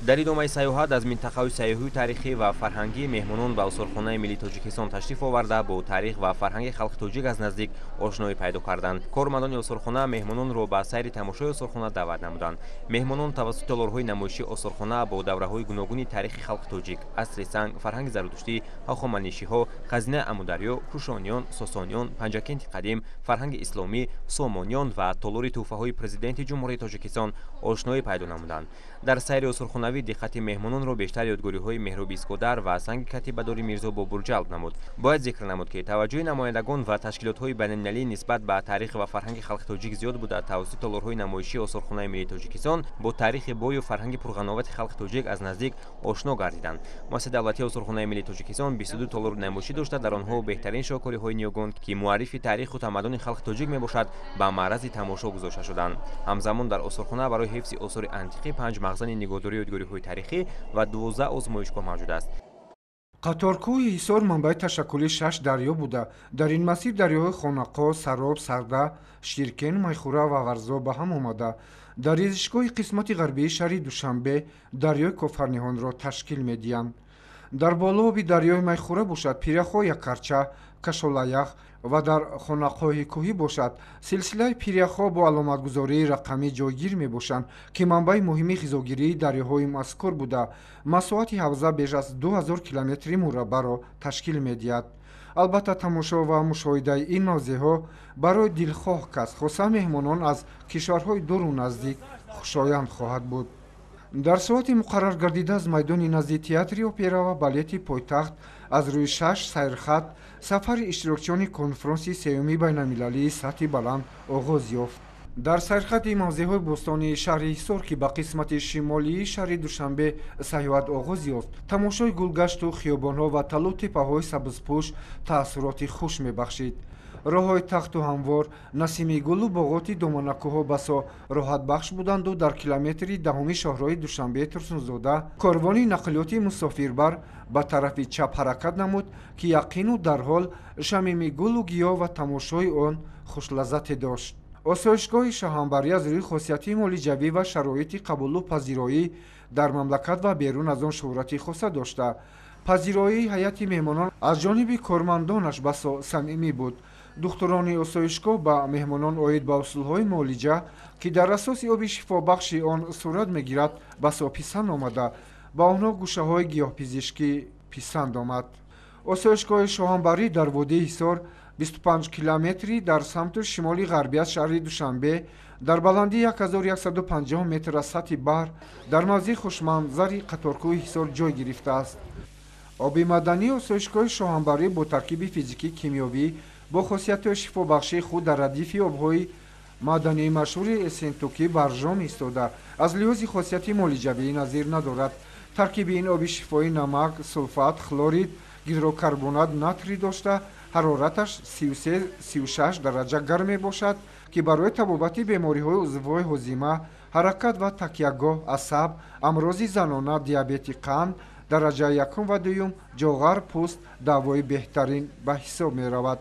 Speaker 10: Дар идомаи сайёҳат аз минтақаҳои сайёҳию таърихӣ ва фарҳангӣ меҳмонон ба осорхонаи миллии Тоҷикистон ташриф оварда, бо таърих ва фарҳанги халқи тоҷик аз наздик ошноӣ пайдо карданд. Кормандони осорхона меҳмононро ба сайри тамошои осорхона даъват намуданд. Меҳмонон тавассути толорҳои намоишии осорхона бо давраҳои гуногуни таърихи халқи тоҷик, асри санг, фарҳанги зарудуштӣ, ҳахоманишиҳо, хазинаи Амударё, Кушониён, Сосониён, Панҷакенти қадим, фарҳанги исломӣ, Сомониён ва толори тӯҳфаҳои президенти Ҷумҳурии Тоҷикистон ошноӣ пайдо намуданд. Дар сайри осорхонавӣ диққати меҳмононро бештар ёдгориҳои меҳроби Искодар ва санги катибадори Мирзо Бобур ҷалб намуд. Бояд зикр намуд, ки таваҷҷӯҳи намояндагон ва ташкилотҳои байналмилалӣ нисбат ба таърих ва фарҳанги халқи тоҷик зиёд буда, тавассути толорҳои намоишии осорхонаи миллии Тоҷикистон бо таърихи бою фарҳанги пурғановати халқи тоҷик аз наздик ошно гардиданд. Муассисаи давлатии осорхонаи миллии Тоҷикистон 22 толори намоишӣ дошта, дар онҳо беҳтарин шоҳкориҳои ниёгон, ки муаррифи таъриху тамаддуни халқи тоҷик мебошад, ба маърази тамошо гузошта шуданд. Ҳамзамон дар осорхона барои ҳифзи осори антиқӣ 5 мағзани нигоҳдории ёдгориҳои таърихӣ ва 12 озмоишгоҳ мавҷуд аст.
Speaker 11: Қаторкӯҳи Ҳисор манбаи ташаккули 6 дарё буда. Дар ин масир дарёҳои Хонақа, Сароб, Сарда, Ширкен, Майхура ва Ғарзо ба ҳам омада, дар резишгоҳи қисмати ғарбии шаҳри Душанбе дарёи Кофарниҳонро ташкил медиҳанд. Дар болооби дарёи Майхура бошад пиряхҳо Якарча, Кашолаях ва дар хонақоҳи кӯҳӣ бошад силсилаи пиряхҳо бо аломатгузории рақамӣ ҷойгир мебошанд, ки манбаи муҳими ғизогирии дарёҳои мазкур буда, масоҳати ҳавза беш аз 2000 километри мураббаъро ташкил медиҳад. Албатта, тамошо ва мушоҳидаи ин мавзеъҳо барои дилхоҳ кас, хоса меҳмонон аз кишварҳои дуру наздик, хушоянд хоҳад буд. Дар соати муқаррар гардида аз майдони назди театри опера ва балети пойтахт аз рӯи 6 сайрхат сафари иштирокчиёни конфронси сеюми байналмилалии сатҳи баланд оғоз ёфт. Дар сайрхати мавзеъҳои бӯстонии шаҳри Ҳисор, ки ба қисмати шимолии шаҳри Душанбе сайёҳат оғоз ёфт, тамошои гулгашту хиёбонҳо ва талу теппаҳои сабзпӯш таассуроти хуш мебахшид. Роҳҳои тахту ҳамвор, насими гулу боғоти доманакӯҳо басо роҳатбахш буданду дар километри 10 шоҳроҳи Душанбе Турсунзода корвони нақлиёти мусофирбар ба тарафи чап ҳаракат намуд, ки яқину дарҳол шамими гулу гиёҳ ва тамошои он хушлаззате дошт. Осоишгоҳи Шоҳанбарӣ аз рӯи хосияти муолиҷавӣ ва шароити қабулу пазироӣ дар мамлакат ва берун аз он шӯҳрати хоса дошта, пазироии ҳайати меҳмонон аз ҷониби кормандонаш басо самимӣ буд. Духтурони осоишгоҳ ба меҳмонон оид ба усулҳои муолиҷа, ки дар асоси оби шифобахши он сурат мегирад, басо писанд омада, ба онҳо гӯшаҳои гиёҳпизишкӣ писанд омад. Осоишгоҳи Шоҳанбарӣ дар водии Ҳисор 25 километри дар самту шимоли ғарбӣ аз шаҳри Душанбе, дар баландии 1150 метр аз сатҳи баҳр, дар мавзеи хушманзари Қаторкӯҳи Ҳисор ҷой гирифтааст. Оби мадании осоишгоҳи Шоҳанбарӣ бо таркиби физикӣ кимиёвӣ бо хосиятҳои шифобахшии худ дар радифи обҳои мадании машҳури Эссентукӣ Баржом истода, аз лиҳози хосияти муолиҷавӣ назир надорад. Таркиби ин оби шифоӣ намак, сулфат, хлорид, гидрокарбонат натрий дошта, ҳарораташ 33-36 дараҷа гарм мебошад, ки барои табобати бемориҳои узвҳои ҳозима, ҳаракат ва такягоҳ, асаб, амрози занона, диабети қанд дараҷаи якум ва дуюм, ҷоғар, пӯст давои беҳтарин ба ҳисоб меравад.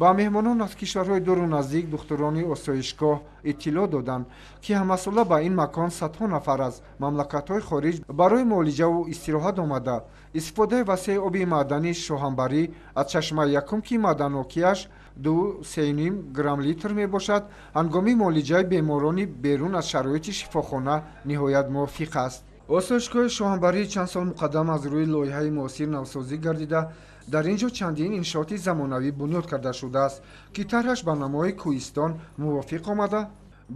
Speaker 11: Ба меҳмонон аз кишварҳои дуру наздик духтурони осоишгоҳ иттилоъ доданд, ки ҳамасола ба ин макон садҳо нафар аз мамлакатҳои хориҷ барои муолиҷаву истироҳат омада, истифодаи васеи оби маъдании Шоҳанбарӣ аз чашмаи якум, ки маъданокиаш 2-3,5 грамм литр мебошад, ҳангоми муолиҷаи беморони берун аз шароити шифохона ниҳоят мувофиқ аст. Осоишгоҳи Шоҳанбарӣ чанд сол муқаддам аз рӯи лоиҳаи муосир навсозӣ гардида, дар ин ҷо чандин иншооти замонавӣ бунёд карда шудааст, ки тарҳаш ба намои кӯҳистон мувофиқ омада,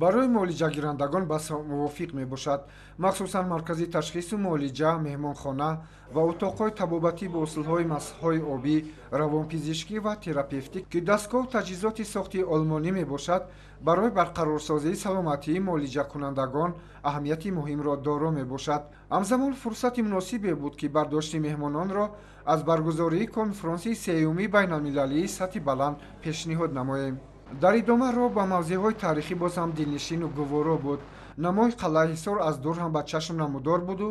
Speaker 11: барои муолиҷагирандагон басо мувофиқ мебошад. Махсусан маркази ташхису муолиҷа, меҳмонхона ва утоқҳои табобатӣ бо усулҳои масҳҳои обӣ, равонпизишкӣ ва терапевтӣ, ки дастгоҳу таҷҳизоти сохти олмонӣ мебошад, барои барқарорсозии саломатии муолиҷакунандагон аҳамияти муҳимро доро мебошад. Ҳамзамон фурсати муносибе буд, ки бардошти меҳмононро аз баргузории конфронси сеюми байналмилалии сатҳи баланд пешниҳод намоем. Дар идома роҳ ба мавзеъҳои таърихӣ боз ҳам дилнишину гуворо буд. Намои қалъаи Ҳисор аз дур ҳам ба чашм намудор буду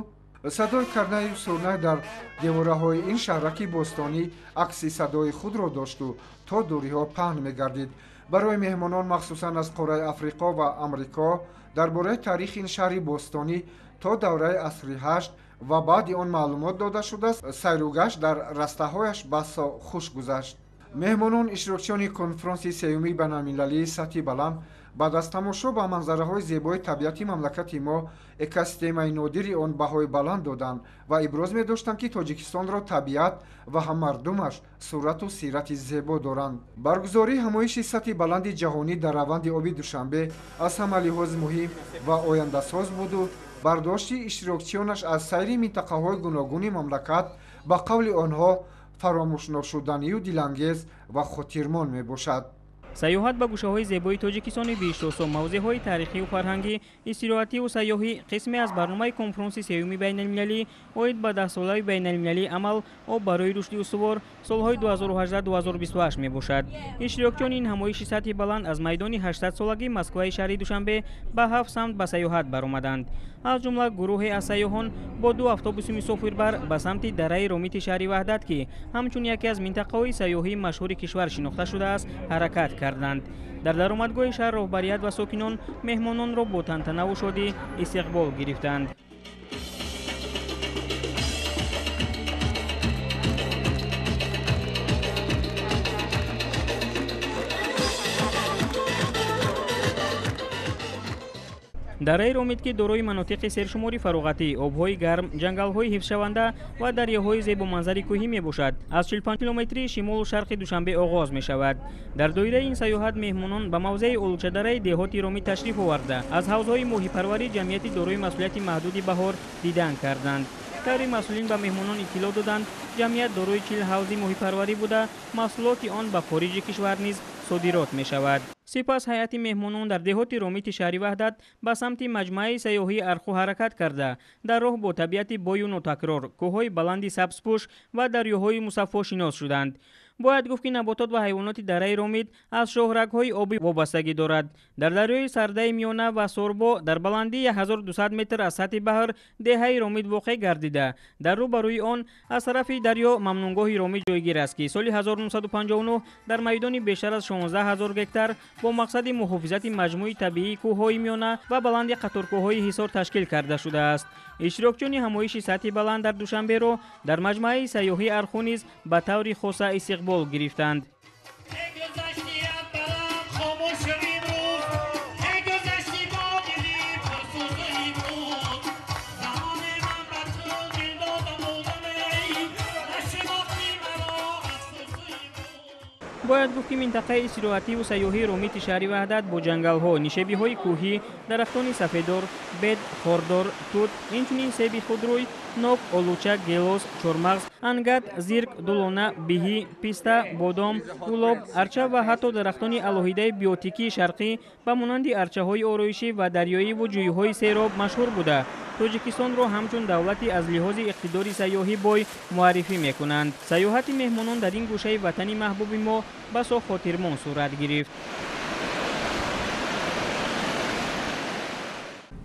Speaker 11: садои карнаю сурнай дар девораҳои ин шаҳраки бостонӣ акси садои худро дошту то дуриҳо паҳн мегардид. Барои меҳмонон махсусан аз қораи Африқо ва Амрико дар бораи таърихи ин шаҳри бостонӣ то давраи асри ҳашт ва баъди он маълумот дода шудааст, сайругашт дар растаҳояш басо хуш гузашт. Меҳмонон иштирокчиёни конфронси сеюми байналмилалии сатҳи баланд баъд аз тамошо ба манзараҳои зебои табиати мамлакати мо, экосистемаи нодири он баҳои баланд доданд ва иброз медоштанд, ки Тоҷикистонро табиат ва ҳам мардумаш сурату сирати зебо доранд. Баргузории ҳамоиши сатҳи баланди ҷаҳонӣ дар раванди оби Душанбе аз ҳама лиҳоз муҳим ва ояндасоз буду бардошти иштирокчиёнаш аз сайри минтақаҳои гуногуни мамлакат ба қавли онҳо фаромӯшношуданию дилангез ва хотирмон мебошад.
Speaker 4: Сайёҳат ба гӯшаҳои зебои Тоҷикистони биҳиштосо, мавзеъҳои таърихию фарҳангӣ, истироҳативу сайёҳӣ қисме аз барномаи конфронси сеюми байналмилалӣ оид ба даҳсолаи байналмилалии амал об барои рушди устувор солҳои 2018-2028 мебошад. Иштирокчиёни ин ҳамоиши сатҳи баланд аз майдони 800-солагии Москваи шаҳри Душанбе ба ҳафт самт ба сайёҳат баромаданд. Аз ҷумла гурӯҳе аз сайёҳон бо ду автобуси мусофирбар ба самти дараи Ромити шаҳри Ваҳдат, ки ҳамчун яке аз минтақаҳои сайёҳии машҳури кишвар шинохта шудааст, ҳаракат карданд. Дар даромадгоҳи шаҳр роҳбарият ва сокинон меҳмононро бо тантанаву шодӣ истиқбол гирифтанд. Дараи Ромит, ки дорои манотиқи сершумори фароғатӣ, обҳои гарм, ҷангалҳои ҳифзшаванда ва дарёҳои зебоманзари кӯҳӣ мебошад, аз 45 километрии шимолу шарқи Душанбе оғоз мешавад. Дар доираи ин сайёҳат меҳмонон ба мавзеи Олучадараи деҳоти Ромит ташриф оварда, аз ҳавзҳои моҳипарварии ҷамъияти дорои масъулияти маҳдуди Баҳор дидан карданд. Таври масъулин ба меҳмонон иттилоъ доданд, ҷамъият дорои 40 ҳавзи моҳипарварӣ буда, маҳсулоти он ба хориҷи кишвар низ содирот мешавад. Сипас ҳайати меҳмонон дар деҳоти Ромити шаҳри Ваҳдат ба самти маҷмӯаи сайёҳии Арху ҳаракат карда, дар роҳ бо табиати бою нотакрор, кӯҳҳои баланди сабзпӯш ва дарёҳои мусаффо шинос шуданд. Бояд гуфт, ки наботот ва ҳайвоноти дараи Ромит аз шоҳрагҳои обӣ вобастагӣ дорад. Дар дарёи Сардаи Миёна ва Сорбо дар баландии 1200 метр аз сатҳи баҳр деҳаи Ромит воқеъ гардида, дар рӯбарӯи он аз тарафи дарё мамнунгоҳи Ромит ҷойгир аст, ки соли 1959 дар майдони бештар аз 16 ҳазор гектар бо мақсади муҳофизати маҷмӯи табиии кӯҳҳои Миёна ва баланди қаторкӯҳҳои Ҳисор ташкил карда шудааст. Иштирокчиёни ҳамоиши сатҳи баланд дар Душанберо дар маҷмӯаи сайёҳии Арху низ ба таври хоса истиқбол гирифтанд. Бояд гуфт, ки минтақаи истироҳативу сайёҳии Ромити шаҳри Ваҳдат бо ҷангалҳо, нишебиҳои кӯҳӣ, дарахтони сафедор, бед, хордор, тут, инчунин себи худрӯй, нок, олуча, гелос, чормағз, ангат, зирк, дулона, биҳӣ, писта, бодом, гулоб, арча ва ҳатто дарахтони алоҳидаи биотикии шарқӣ ба монанди арчаҳои ороишӣ ва дарёиву ҷӯйҳои сероб машҳур буда, Тоҷикистонро ҳамчун давлати аз лиҳози иқтидори сайёҳӣ бой муаррифӣ мекунанд. Сайёҳати меҳмонон дар ин гӯшаи ватани маҳбуби мо басо хотирмон сурат гирифт.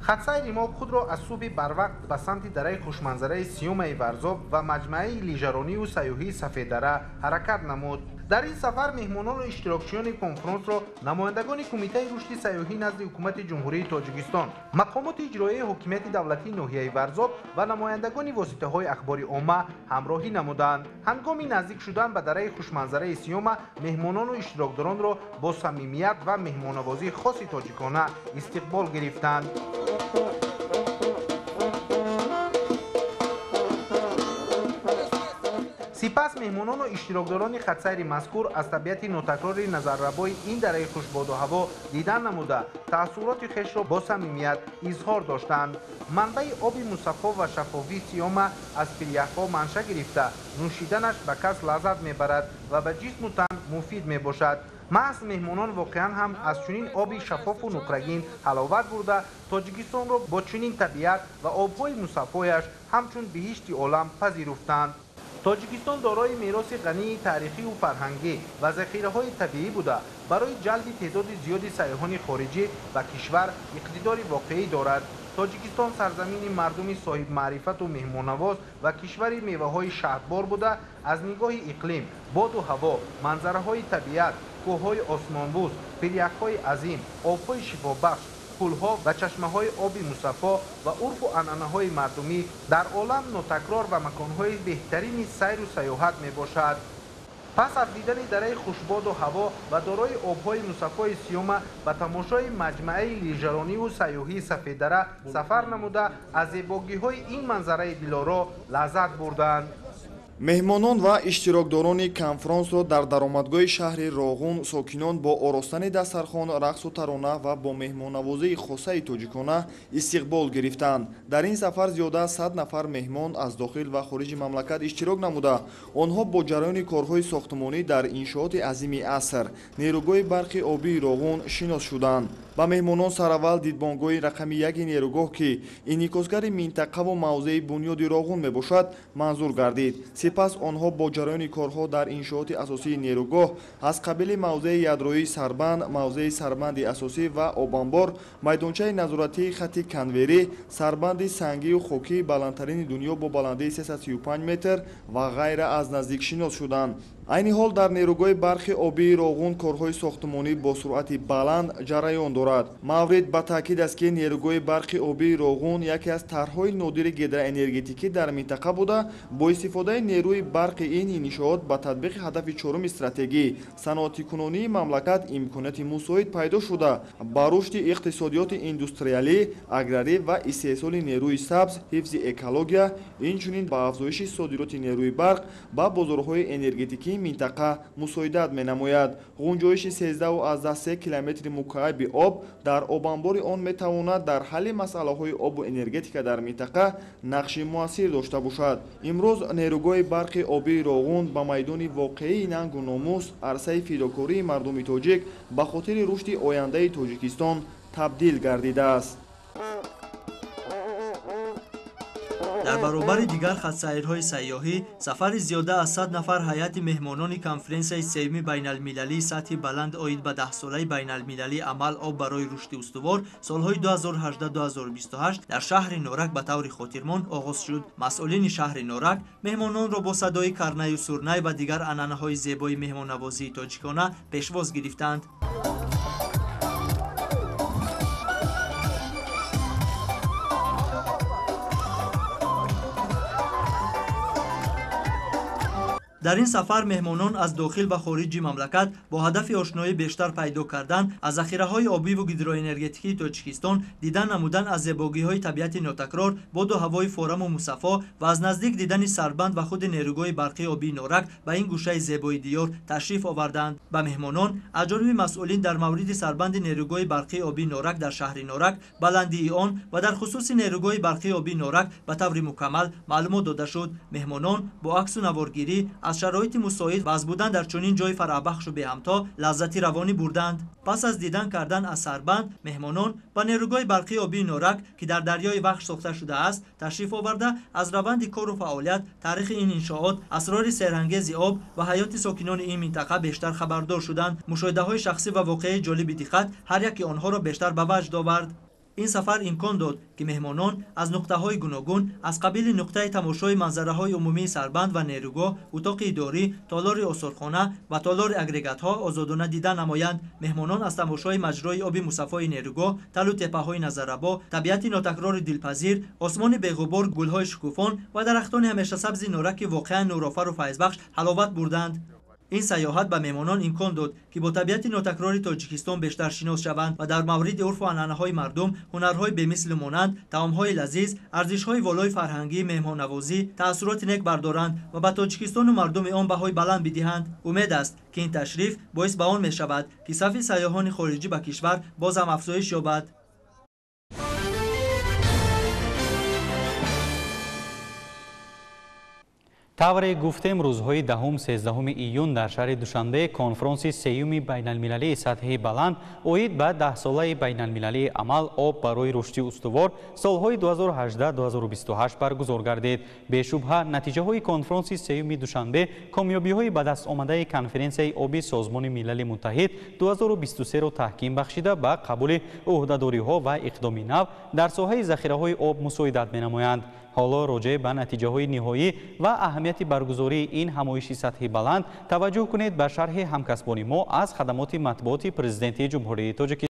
Speaker 12: Хатсайри мо худро аз субҳи барвақт ба самти дараи хушманзараи Сиёмаи Варзоб ва маҷмӯаи лижаронию сайёҳии Сафеддара ҳаракат намуд. Дар ин сафар меҳмонону иштирокчиёни конфронсро намояндагони Кумитаи рушди сайёҳӣ назди Ҳукумати Ҷумҳурии Тоҷикистон, мақомоти иҷроияи ҳокимияти давлатии ноҳияи Варзоб ва намояндагони воситаҳои ахбори омма ҳамроҳӣ намуданд. Ҳангоми наздик шудан ба дараи хушманзараи Сиёма меҳмонону иштирокдоронро бо самимият ва меҳмонавозии хоси тоҷикона истиқбол гирифтанд. Сипас меҳмонону иштирокдорони хатсайри мазкур аз табиати нотакрори назаррабои ин дараи хушбоду ҳаво дидан намуда, таассуроти хешро бо самимият изҳор доштанд. Манбаи оби мусаффо ва шаффофии Сиёма аз пиряхҳо манша гирифта, нӯшиданаш ба кас лаззат мебарад ва ба ҷисму тан муфид мебошад. Маҳз меҳмонон воқеан ҳам аз чунин оби шаффофу нуқрагин ҳаловат бурда, Тоҷикистонро бо чунин табиат ва обҳои мусаффояш ҳамчун биҳишти олам пазируфтанд. Тоҷикистон дорои мероси ғании таърихию фарҳангӣ ва захираҳои табиӣ буда, барои ҷалби теъдоди зиёди сайёҳони хориҷӣ ба кишвар иқтидори воқеӣ дорад. Тоҷикистон сарзамини мардуми соҳибмаърифату меҳмоннавоз ва кишвари меваҳои шаҳдбор буда, аз нигоҳи иқлим, боду ҳаво, манзараҳои табиат, кӯҳҳои осмонбӯз, пиряхҳои азим, обҳои шифобахш, кӯлҳо ва чашмаҳои оби мусаффо ва урфу анъанаҳои мардумӣ дар олам нотакрор ва маконҳои беҳтарини сайру сайёҳат мебошад. Пас аз дидани дараи хушбоду ҳаво ва дорои обҳои мусаффои Сиёма ба тамошои маҷмӯаи лижарониву сайёҳии Сафеддара сафар намуда, аз зебогиҳои ин манзараи дилоро лаззат бурданд.
Speaker 13: Меҳмонон ва иштирокдорони конфронсро дар даромадгоҳи шаҳри Роғун сокинон бо оростани дастархон, рақсу тарона ва бо меҳмоннавозии хосаи тоҷикона истиқбол гирифтанд. Дар ин сафар зиёда аз 100 нафар меҳмон аз дохил ва хориҷи мамлакат иштирок намуда, онҳо бо ҷараёни корҳои сохтмонӣ дар иншооти азими аср, нерӯгоҳи барқи обии Роғун шинос шуданд. Ба меҳмонон сараввал дидбонгоҳи рақами яки нерӯгоҳ, ки инъикосгари минтақаву мавзеи бунёди Роғун мебошад, манзур гардид. Сипас онҳо бо ҷараёни корҳо дар иншооти асосии нерӯгоҳ аз қабили мавзеи ядроии Сарбанд, мавзеи сарбанди асосӣ ва обанбор, майдончаи назоратии хати конверӣ, сарбанди сангию хокии баландтарини дунё бо баландии 335 метр ва ғайра аз наздик шинос шуданд. Айни ҳол дар нерӯгоҳи барқи обии Роғун корҳои сохтмонӣ бо суръати баланд ҷараён дорад. Маврид ба таъкид аст, ки нерӯгоҳи барқи обии Роғун яке аз тарҳҳои нодири гидроэнергетикӣ дар минтақа буда, бо истифодаи нерӯи барқи ин иншоот ба татбиқи ҳадафи чоруми стратегӣ саноатикунонии мамлакат имконияти мусоид пайдо шуда, ба рушди иқтисодиёти индустриалӣ, аграрӣ ва истеҳсоли нерӯи сабз, ҳифзи экология, инчунин ба афзоиши содироти нерӯи барқ ба бозорҳои энергетикии минтақа мусоидат менамояд. Ғунҷоиши 13,3 километри мукааби об дар обанбори он метавонад дар ҳалли масъалаҳои обу энергетика дар минтақа нақши муассир дошта бошад. Имрӯз нерӯгоҳи барқи обии Роғун ба майдони воқеии нангу номус, арсаи фидокории мардуми тоҷик ба хотири рушди ояндаи Тоҷикистон табдил гардидааст.
Speaker 2: Дар
Speaker 14: Баробари дигар хатсайрҳои сайёҳӣ, сафари зиёда аз 100 нафар ҳайати меҳмонони конференсияи сеюми байналмилалии сатҳи баланд оид ба даҳсолаи байналмилалии амал об барои рушди устувор солҳои 2018-2028 дар шаҳри Норак ба таври хотирмон оғоз шуд. Масъулини шаҳри Норак меҳмононро бо садои карнаю сурнай ва дигар анъанаҳои зебои меҳмоннавозии тоҷикона пешвоз гирифтанд. Дар ин сафар меҳмонон аз дохил ва хориҷи мамлакат бо ҳадафи ошноӣ бештар пайдо кардан аз захираҳои обиву гидроэнергетикии Тоҷикистон, дидан намудан аз зебогиҳои табиати нотакрор, боду ҳавои фораму мусаффо ва аз наздик дидани сарбанд ва худи нерӯгоҳи барқии обии Норак ба ин гӯшаи зебои диёр ташриф оварданд. Ба меҳмонон аз ҷониби масъулин дар мавриди сарбанди нерӯгоҳи барқии обии Норак дар шаҳри Норак, баландии он ва дар хусуси нерӯгоҳи барқии обии Норак ба таври мукаммал маълумот дода шуд. Меҳмонон бо аксу наворгирӣ аз шароити мусоид ва аз будан дар чунин ҷои фараҳбахшу беҳамто лаззати равонӣ бурданд. Пас аз дидан кардан аз сарбанд, меҳмонон ба нерӯгоҳи барқии обии Норак, ки дар дарёи Вахш сохта шудааст, ташриф оварда аз раванди кору фаъолият, таърихи ин иншоот, асрори серангези об ва ҳаёти сокинони ин минтақа бештар хабардор шуданд. Мушоҳидаҳои шахсӣ ва воқеаи ҷолиби диққат ҳар яки онҳоро бештар ба ваҷд овард. Ин сафар имкон дод, ки меҳмонон аз нуқтаҳои гуногун, аз қабили нуқтаи тамошои манзараҳои умумии сарбанд ва нерӯгоҳ, утоқи идорӣ, толори осорхона ва толори агрегатҳо озодона дида намоянд. Меҳмонон аз тамошои маҷрои оби мусаффои нерӯгоҳ, талу теппаҳои назаррабо, табиати нотакрори дилпазир, осмони беғубор, гулҳои шукуфон ва дарахтони ҳамешасабзи Норак, ки воқеан нурофару файзбахш, ҳаловат бурданд. Ин сайёҳат ба меҳмонон имкон дод, ки бо табиати нотакрори Тоҷикистон бештар шинос шаванд ва дар мавриди урфу анъанаҳои мардум, ҳунарҳои бемислу монанд, таомҳои лазиз, арзишҳои волои фарҳангии меҳмоннавозӣ таассуроти нек бардоранд ва ба Тоҷикистону мардуми он баҳои баланд бидиҳанд. Умед аст, ки ин ташриф боис ба он мешавад, ки сафи сайёҳони хориҷӣ ба кишвар боз ҳам афзоиш ёбад.
Speaker 1: Тавре гуфтем, рӯзҳои 10-13 июн дар шаҳри Душанбе конфронси сеюми байналмилалии сатҳи баланд оид ба даҳсолаи байналмилалии амал об барои рушди устувор солҳои 2018-2028 баргузор гардид. Бешубҳа, натиҷаҳои конфронси сеюми Душанбе комёбиҳои ба даст омадаи конференсияи оби Созмони Милали Муттаҳид 2023-ро таҳким бахшида ба қабули ӯҳдадориҳо ва иқдоми нав дар соҳаи захираҳои об мусоидат менамоянд. Ҳоло роҷеъ ба натиҷаҳои ниҳоӣ ва аҳамияти баргузории ин ҳамоиши сатҳи баланд таваҷҷӯҳ кунед ба шарҳи ҳамкасбони мо аз хадамоти матбуоти Президенти Ҷумҳурии Тоҷикистон.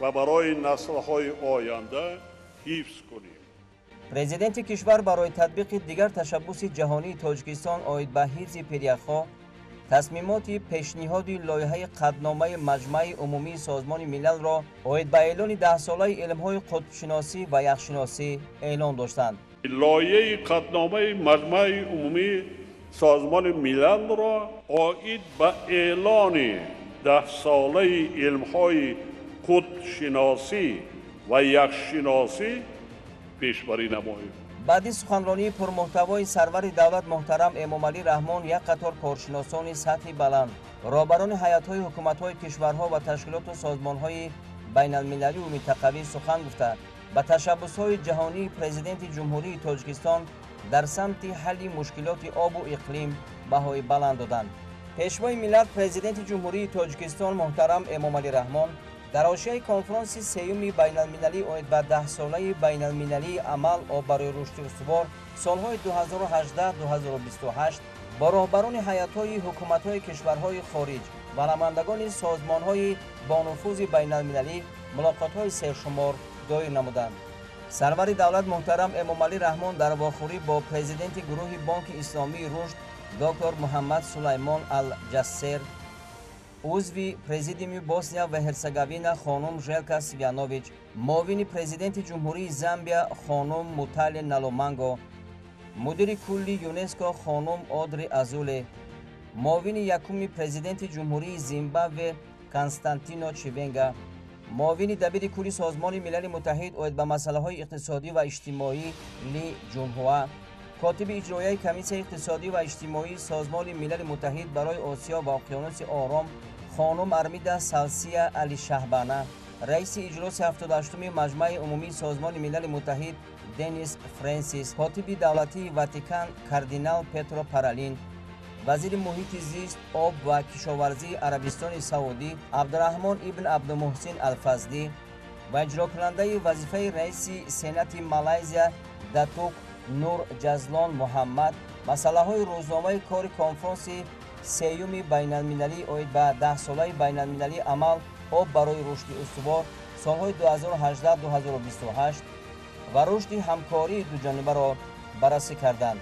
Speaker 15: Ва барои наслҳои оянда ҳифз кунем.
Speaker 16: Президенти кишвар барои татбиқи дигар ташаббуси ҷаҳонии Тоҷикистон оид ба ҳифзи пиряхҳо, тасмимоти пешниҳоди лоиҳаи қатъномаи Маҷмаи Умумии Созмони Милалро оид ба эълони даҳсолаи илмҳои қутбшиносӣ ва яхшиносӣ эълон доштанд.
Speaker 15: Лоиҳаи қатъномаи Маҷмаи Умумии Созмони Милалро оид ба эълони даҳсолаи илмҳои қутбшиносӣ ва яхшиносӣ пешбарӣ намоем.
Speaker 16: Баъди суханронии пурмуҳтавои сарвари давлат муҳтарам Эмомалӣ Раҳмон як қатор коршиносони сатҳи баланд, роҳбарони ҳайатҳои ҳукуматҳои кишварҳо ва ташкилоту созмонҳои байналмилалию минтақавӣ сухан гуфта, ба ташаббусҳои ҷаҳонии Президенти Ҷумҳурии Тоҷикистон дар самти ҳалли мушкилоти обу иқлим баҳои баланд доданд. Пешвои миллат, Президенти Ҷумҳурии Тоҷикистон муҳтарам Эмомалӣ Раҳмон дар ҳошияи конфронси сеюми байналмилалӣ оид ба даҳсолаи байналмилалии амал об барои рушди устувор солҳои 2018-2028 бо роҳбарони ҳайатҳои ҳукуматҳои кишварҳои хориҷ ва намояндагони созмонҳои бонуфузи байналмилалӣ мулоқотҳои сершумор доир намуданд. Сарвари давлат муҳтарам Эмомалӣ Раҳмон дар вохӯрӣ бо президенти гурӯҳи Бонки Исломии Рушд доктор Муҳаммад Сулаймон Ал-Ҷассер, узви Президиуми Босния ва Ҳерцеговина хонум Желка Свянович, муовини президенти Ҷумҳурии Замбия хонум Мутале Наломанго, мудири кулли ЮНЕСКО хонум Одри Азуле, муовини якуми президенти Ҷумҳурии Зимбабве Константино Чивенга, муовини дабири кулли Созмони Милали Муттаҳид оид ба масъалаҳои иқтисодӣ ва иҷтимоӣ Ли Ҷунҳуа, котиби иҷроияи Комиссияи иқтисодӣ ва иҷтимоии Созмони Милали Муттаҳид барои Осиё ва Уқёнуси Ором хонум Армида Салсия Алишаҳбана, раиси иҷлоси 78-уми Маҷмаи Умумии Созмони Милали Муттаҳид Денис Френсис, котиби давлатии Ватикан кардинал Петро Паралин, вазири муҳити зист, об ва кишоварзии Арабистони Саудӣ Абдураҳмон ибн Абдумуҳсин Алфаздӣ ва иҷрокунандаи вазифаи раиси Сенати Малайзия Датук Нур Ҷазлон Муҳаммад масъалаҳои рӯзномаи кори конфронси сеюми байналмилалӣ оид ба даҳсолаи байналмилалии амал об барои рушди устувор солҳои 2018-2028 ва рушди ҳамкории дуҷонибаро баррасӣ карданд.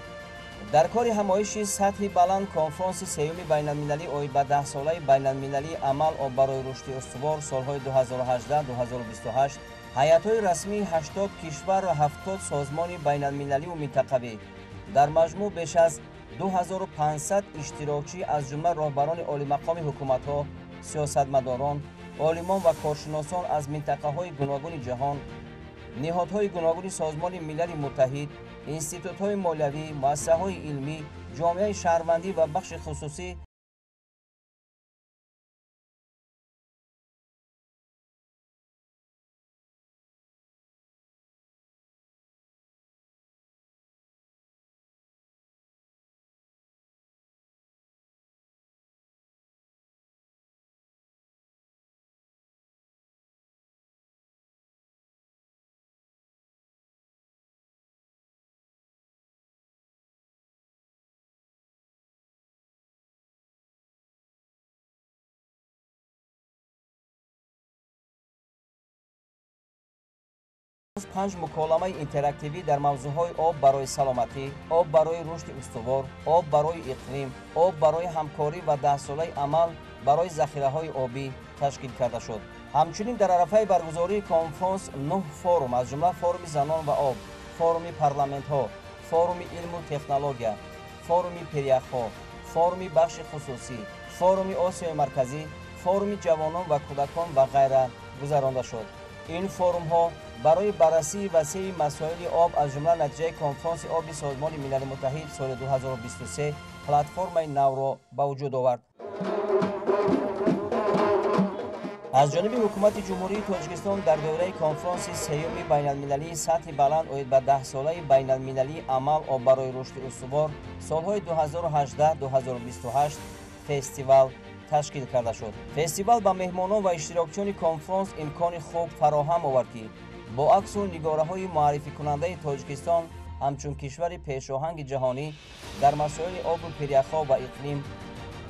Speaker 16: Дар кори ҳамоиши сатҳи баланд конфронси сеюми байналмилалӣ оид ба даҳсолаи байналмилалии амал об барои рушди устувор солҳои 2018-2028 ҳайатҳои расмии 80 кишвар ва 70 созмони байналмилаливу минтақавӣ дар маҷмӯъ беш аз 2500 иштирокчӣ аз ҷумла роҳбарони олимақоми ҳукуматҳо, сиёсатмадорон, олимон ва коршиносон аз минтақаҳои гуногуни ҷаҳон, ниҳодҳои гуногуни Созмони Милали Муттаҳид, институтҳои молиявӣ, муассисаҳои илмӣ, ҷомеаи шаҳрвандӣ ва бахши хусусӣ панҷ муколамаи интерактивӣ дар мавзӯъҳои об барои саломатӣ, об барои рушди устувор, об барои иқлим, об барои ҳамкорӣ ва даҳсолаи амал барои захираҳои обӣ ташкил карда шуд. Ҳамчунин дар арафаи баргузории конфронс 9 форум, аз ҷумла форуми занон ва об, форуми парламентҳо, форуми илму технология, форуми пиряхҳо, форуми бахши хусусӣ, форуми Осиёи Марказӣ, форуми ҷавонон ва кӯдакон ва ғайра гузаронда шуд. Ин форумҳо барои баррасии васеи масоили об, аз ҷумла натиҷаи конфронси оби Созмони Милали Муттаҳид соли 2023 платформаи навро ба вуҷуд овард. Аз ҷониби ҳукумати Ҷумҳурии Тоҷикистон дар доираи конфронси сеюми байналмилалии сатҳи баланд оид ба даҳсолаи байналмилалии амал об барои рушди устувор солҳои 2018-2028 фестивал ташкил карда шуд. Фестивал ба меҳмонон ва иштирокчиёни конфронс имкони хуб фароҳам овард, ки бо аксу нигораҳои муаррификунандаи Тоҷикистон ҳамчун кишвари пешоҳанги ҷаҳонӣ дар масоили обу пиряхҳо ва иқлим,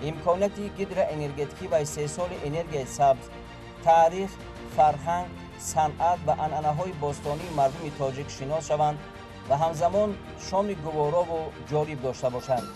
Speaker 16: имконияти гидроэнергетикӣ ва истеҳсоли энергияи сабз, таърих, фарҳанг, санъат ва анъанаҳои бостонии мардуми тоҷик шинос шаванд ва ҳамзамон шоми гуворову ҷолиб дошта бошанд.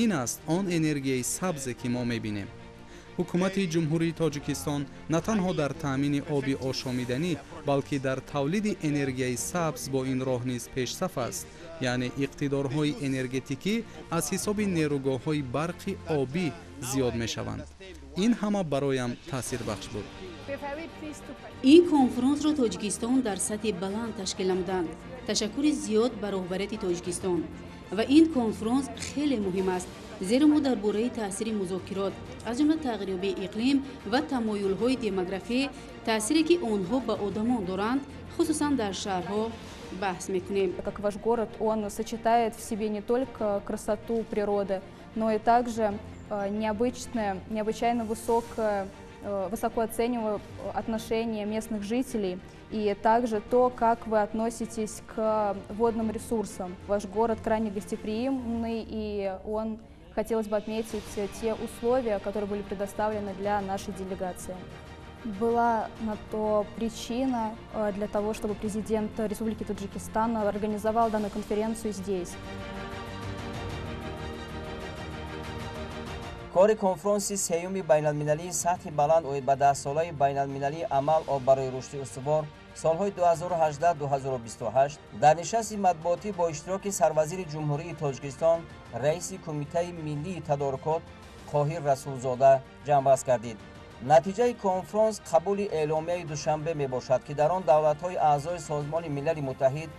Speaker 17: Ин аст он энергияи сабзе, ки мо мебинем. Ҳукумати Ҷумҳурии Тоҷикистон на танҳо дар таъмини оби ошомиданӣ, балки дар тавлиди энергияи сабз бо ин роҳ низ пешсаф аст, яъне иқтидорҳои энергетикӣ аз ҳисоби нерӯгоҳҳои барқи обӣ зиёд мешаванд. Ин ҳама бароям таъсирбахш буд.
Speaker 18: Ин конфронсро Тоҷикистон дар сатҳи баланд ташкил намуданд. Ташаккури зиёд ба роҳбарияти Тоҷикистон. Ва ин конфронс хеле муҳим аст, зеро мо дар бораи таъсири музокирот, аз ҷумла тағйирёбии иқлим ва тамоюлҳои демографӣ, таъсире ки онҳо ба одамон доранд, хусусан дар шаҳрҳо, баҳс мекунем.
Speaker 19: Как ваш город, он сочетает в себе не только красоту природы, но и также необычное, необычайно высоко оцениваю отношение местных жителей и также то, как вы относитесь к водным ресурсам. Ваш город крайне гостеприимный, и он, хотелось бы отметить те условия, которые были предоставлены для нашей делегации. Была на то причина для того, чтобы президент Республики Таджикистан организовал данную конференцию здесь.
Speaker 16: Кори конфронси сеюми байналмилалии сатҳи баланд оид ба 10-солаи байналмилалии амал об барои рушди устувор солҳои 2018-2028 дар нишасти матбуотӣ бо иштироки сарвазири Ҷумҳурии Тоҷикистон, раиси Кумитаи миллии тадорукот Қоҳир Расулзода ҷамъбаст гардид. Натиҷаи конфронс қабули эъломияи Душанбе мебошад, ки дар он давлатҳои аъзои Созмони Милали Муттаҳид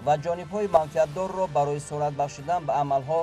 Speaker 16: ва ҷонибҳои манфиатдорро барои суръат бахшидан ба амалҳо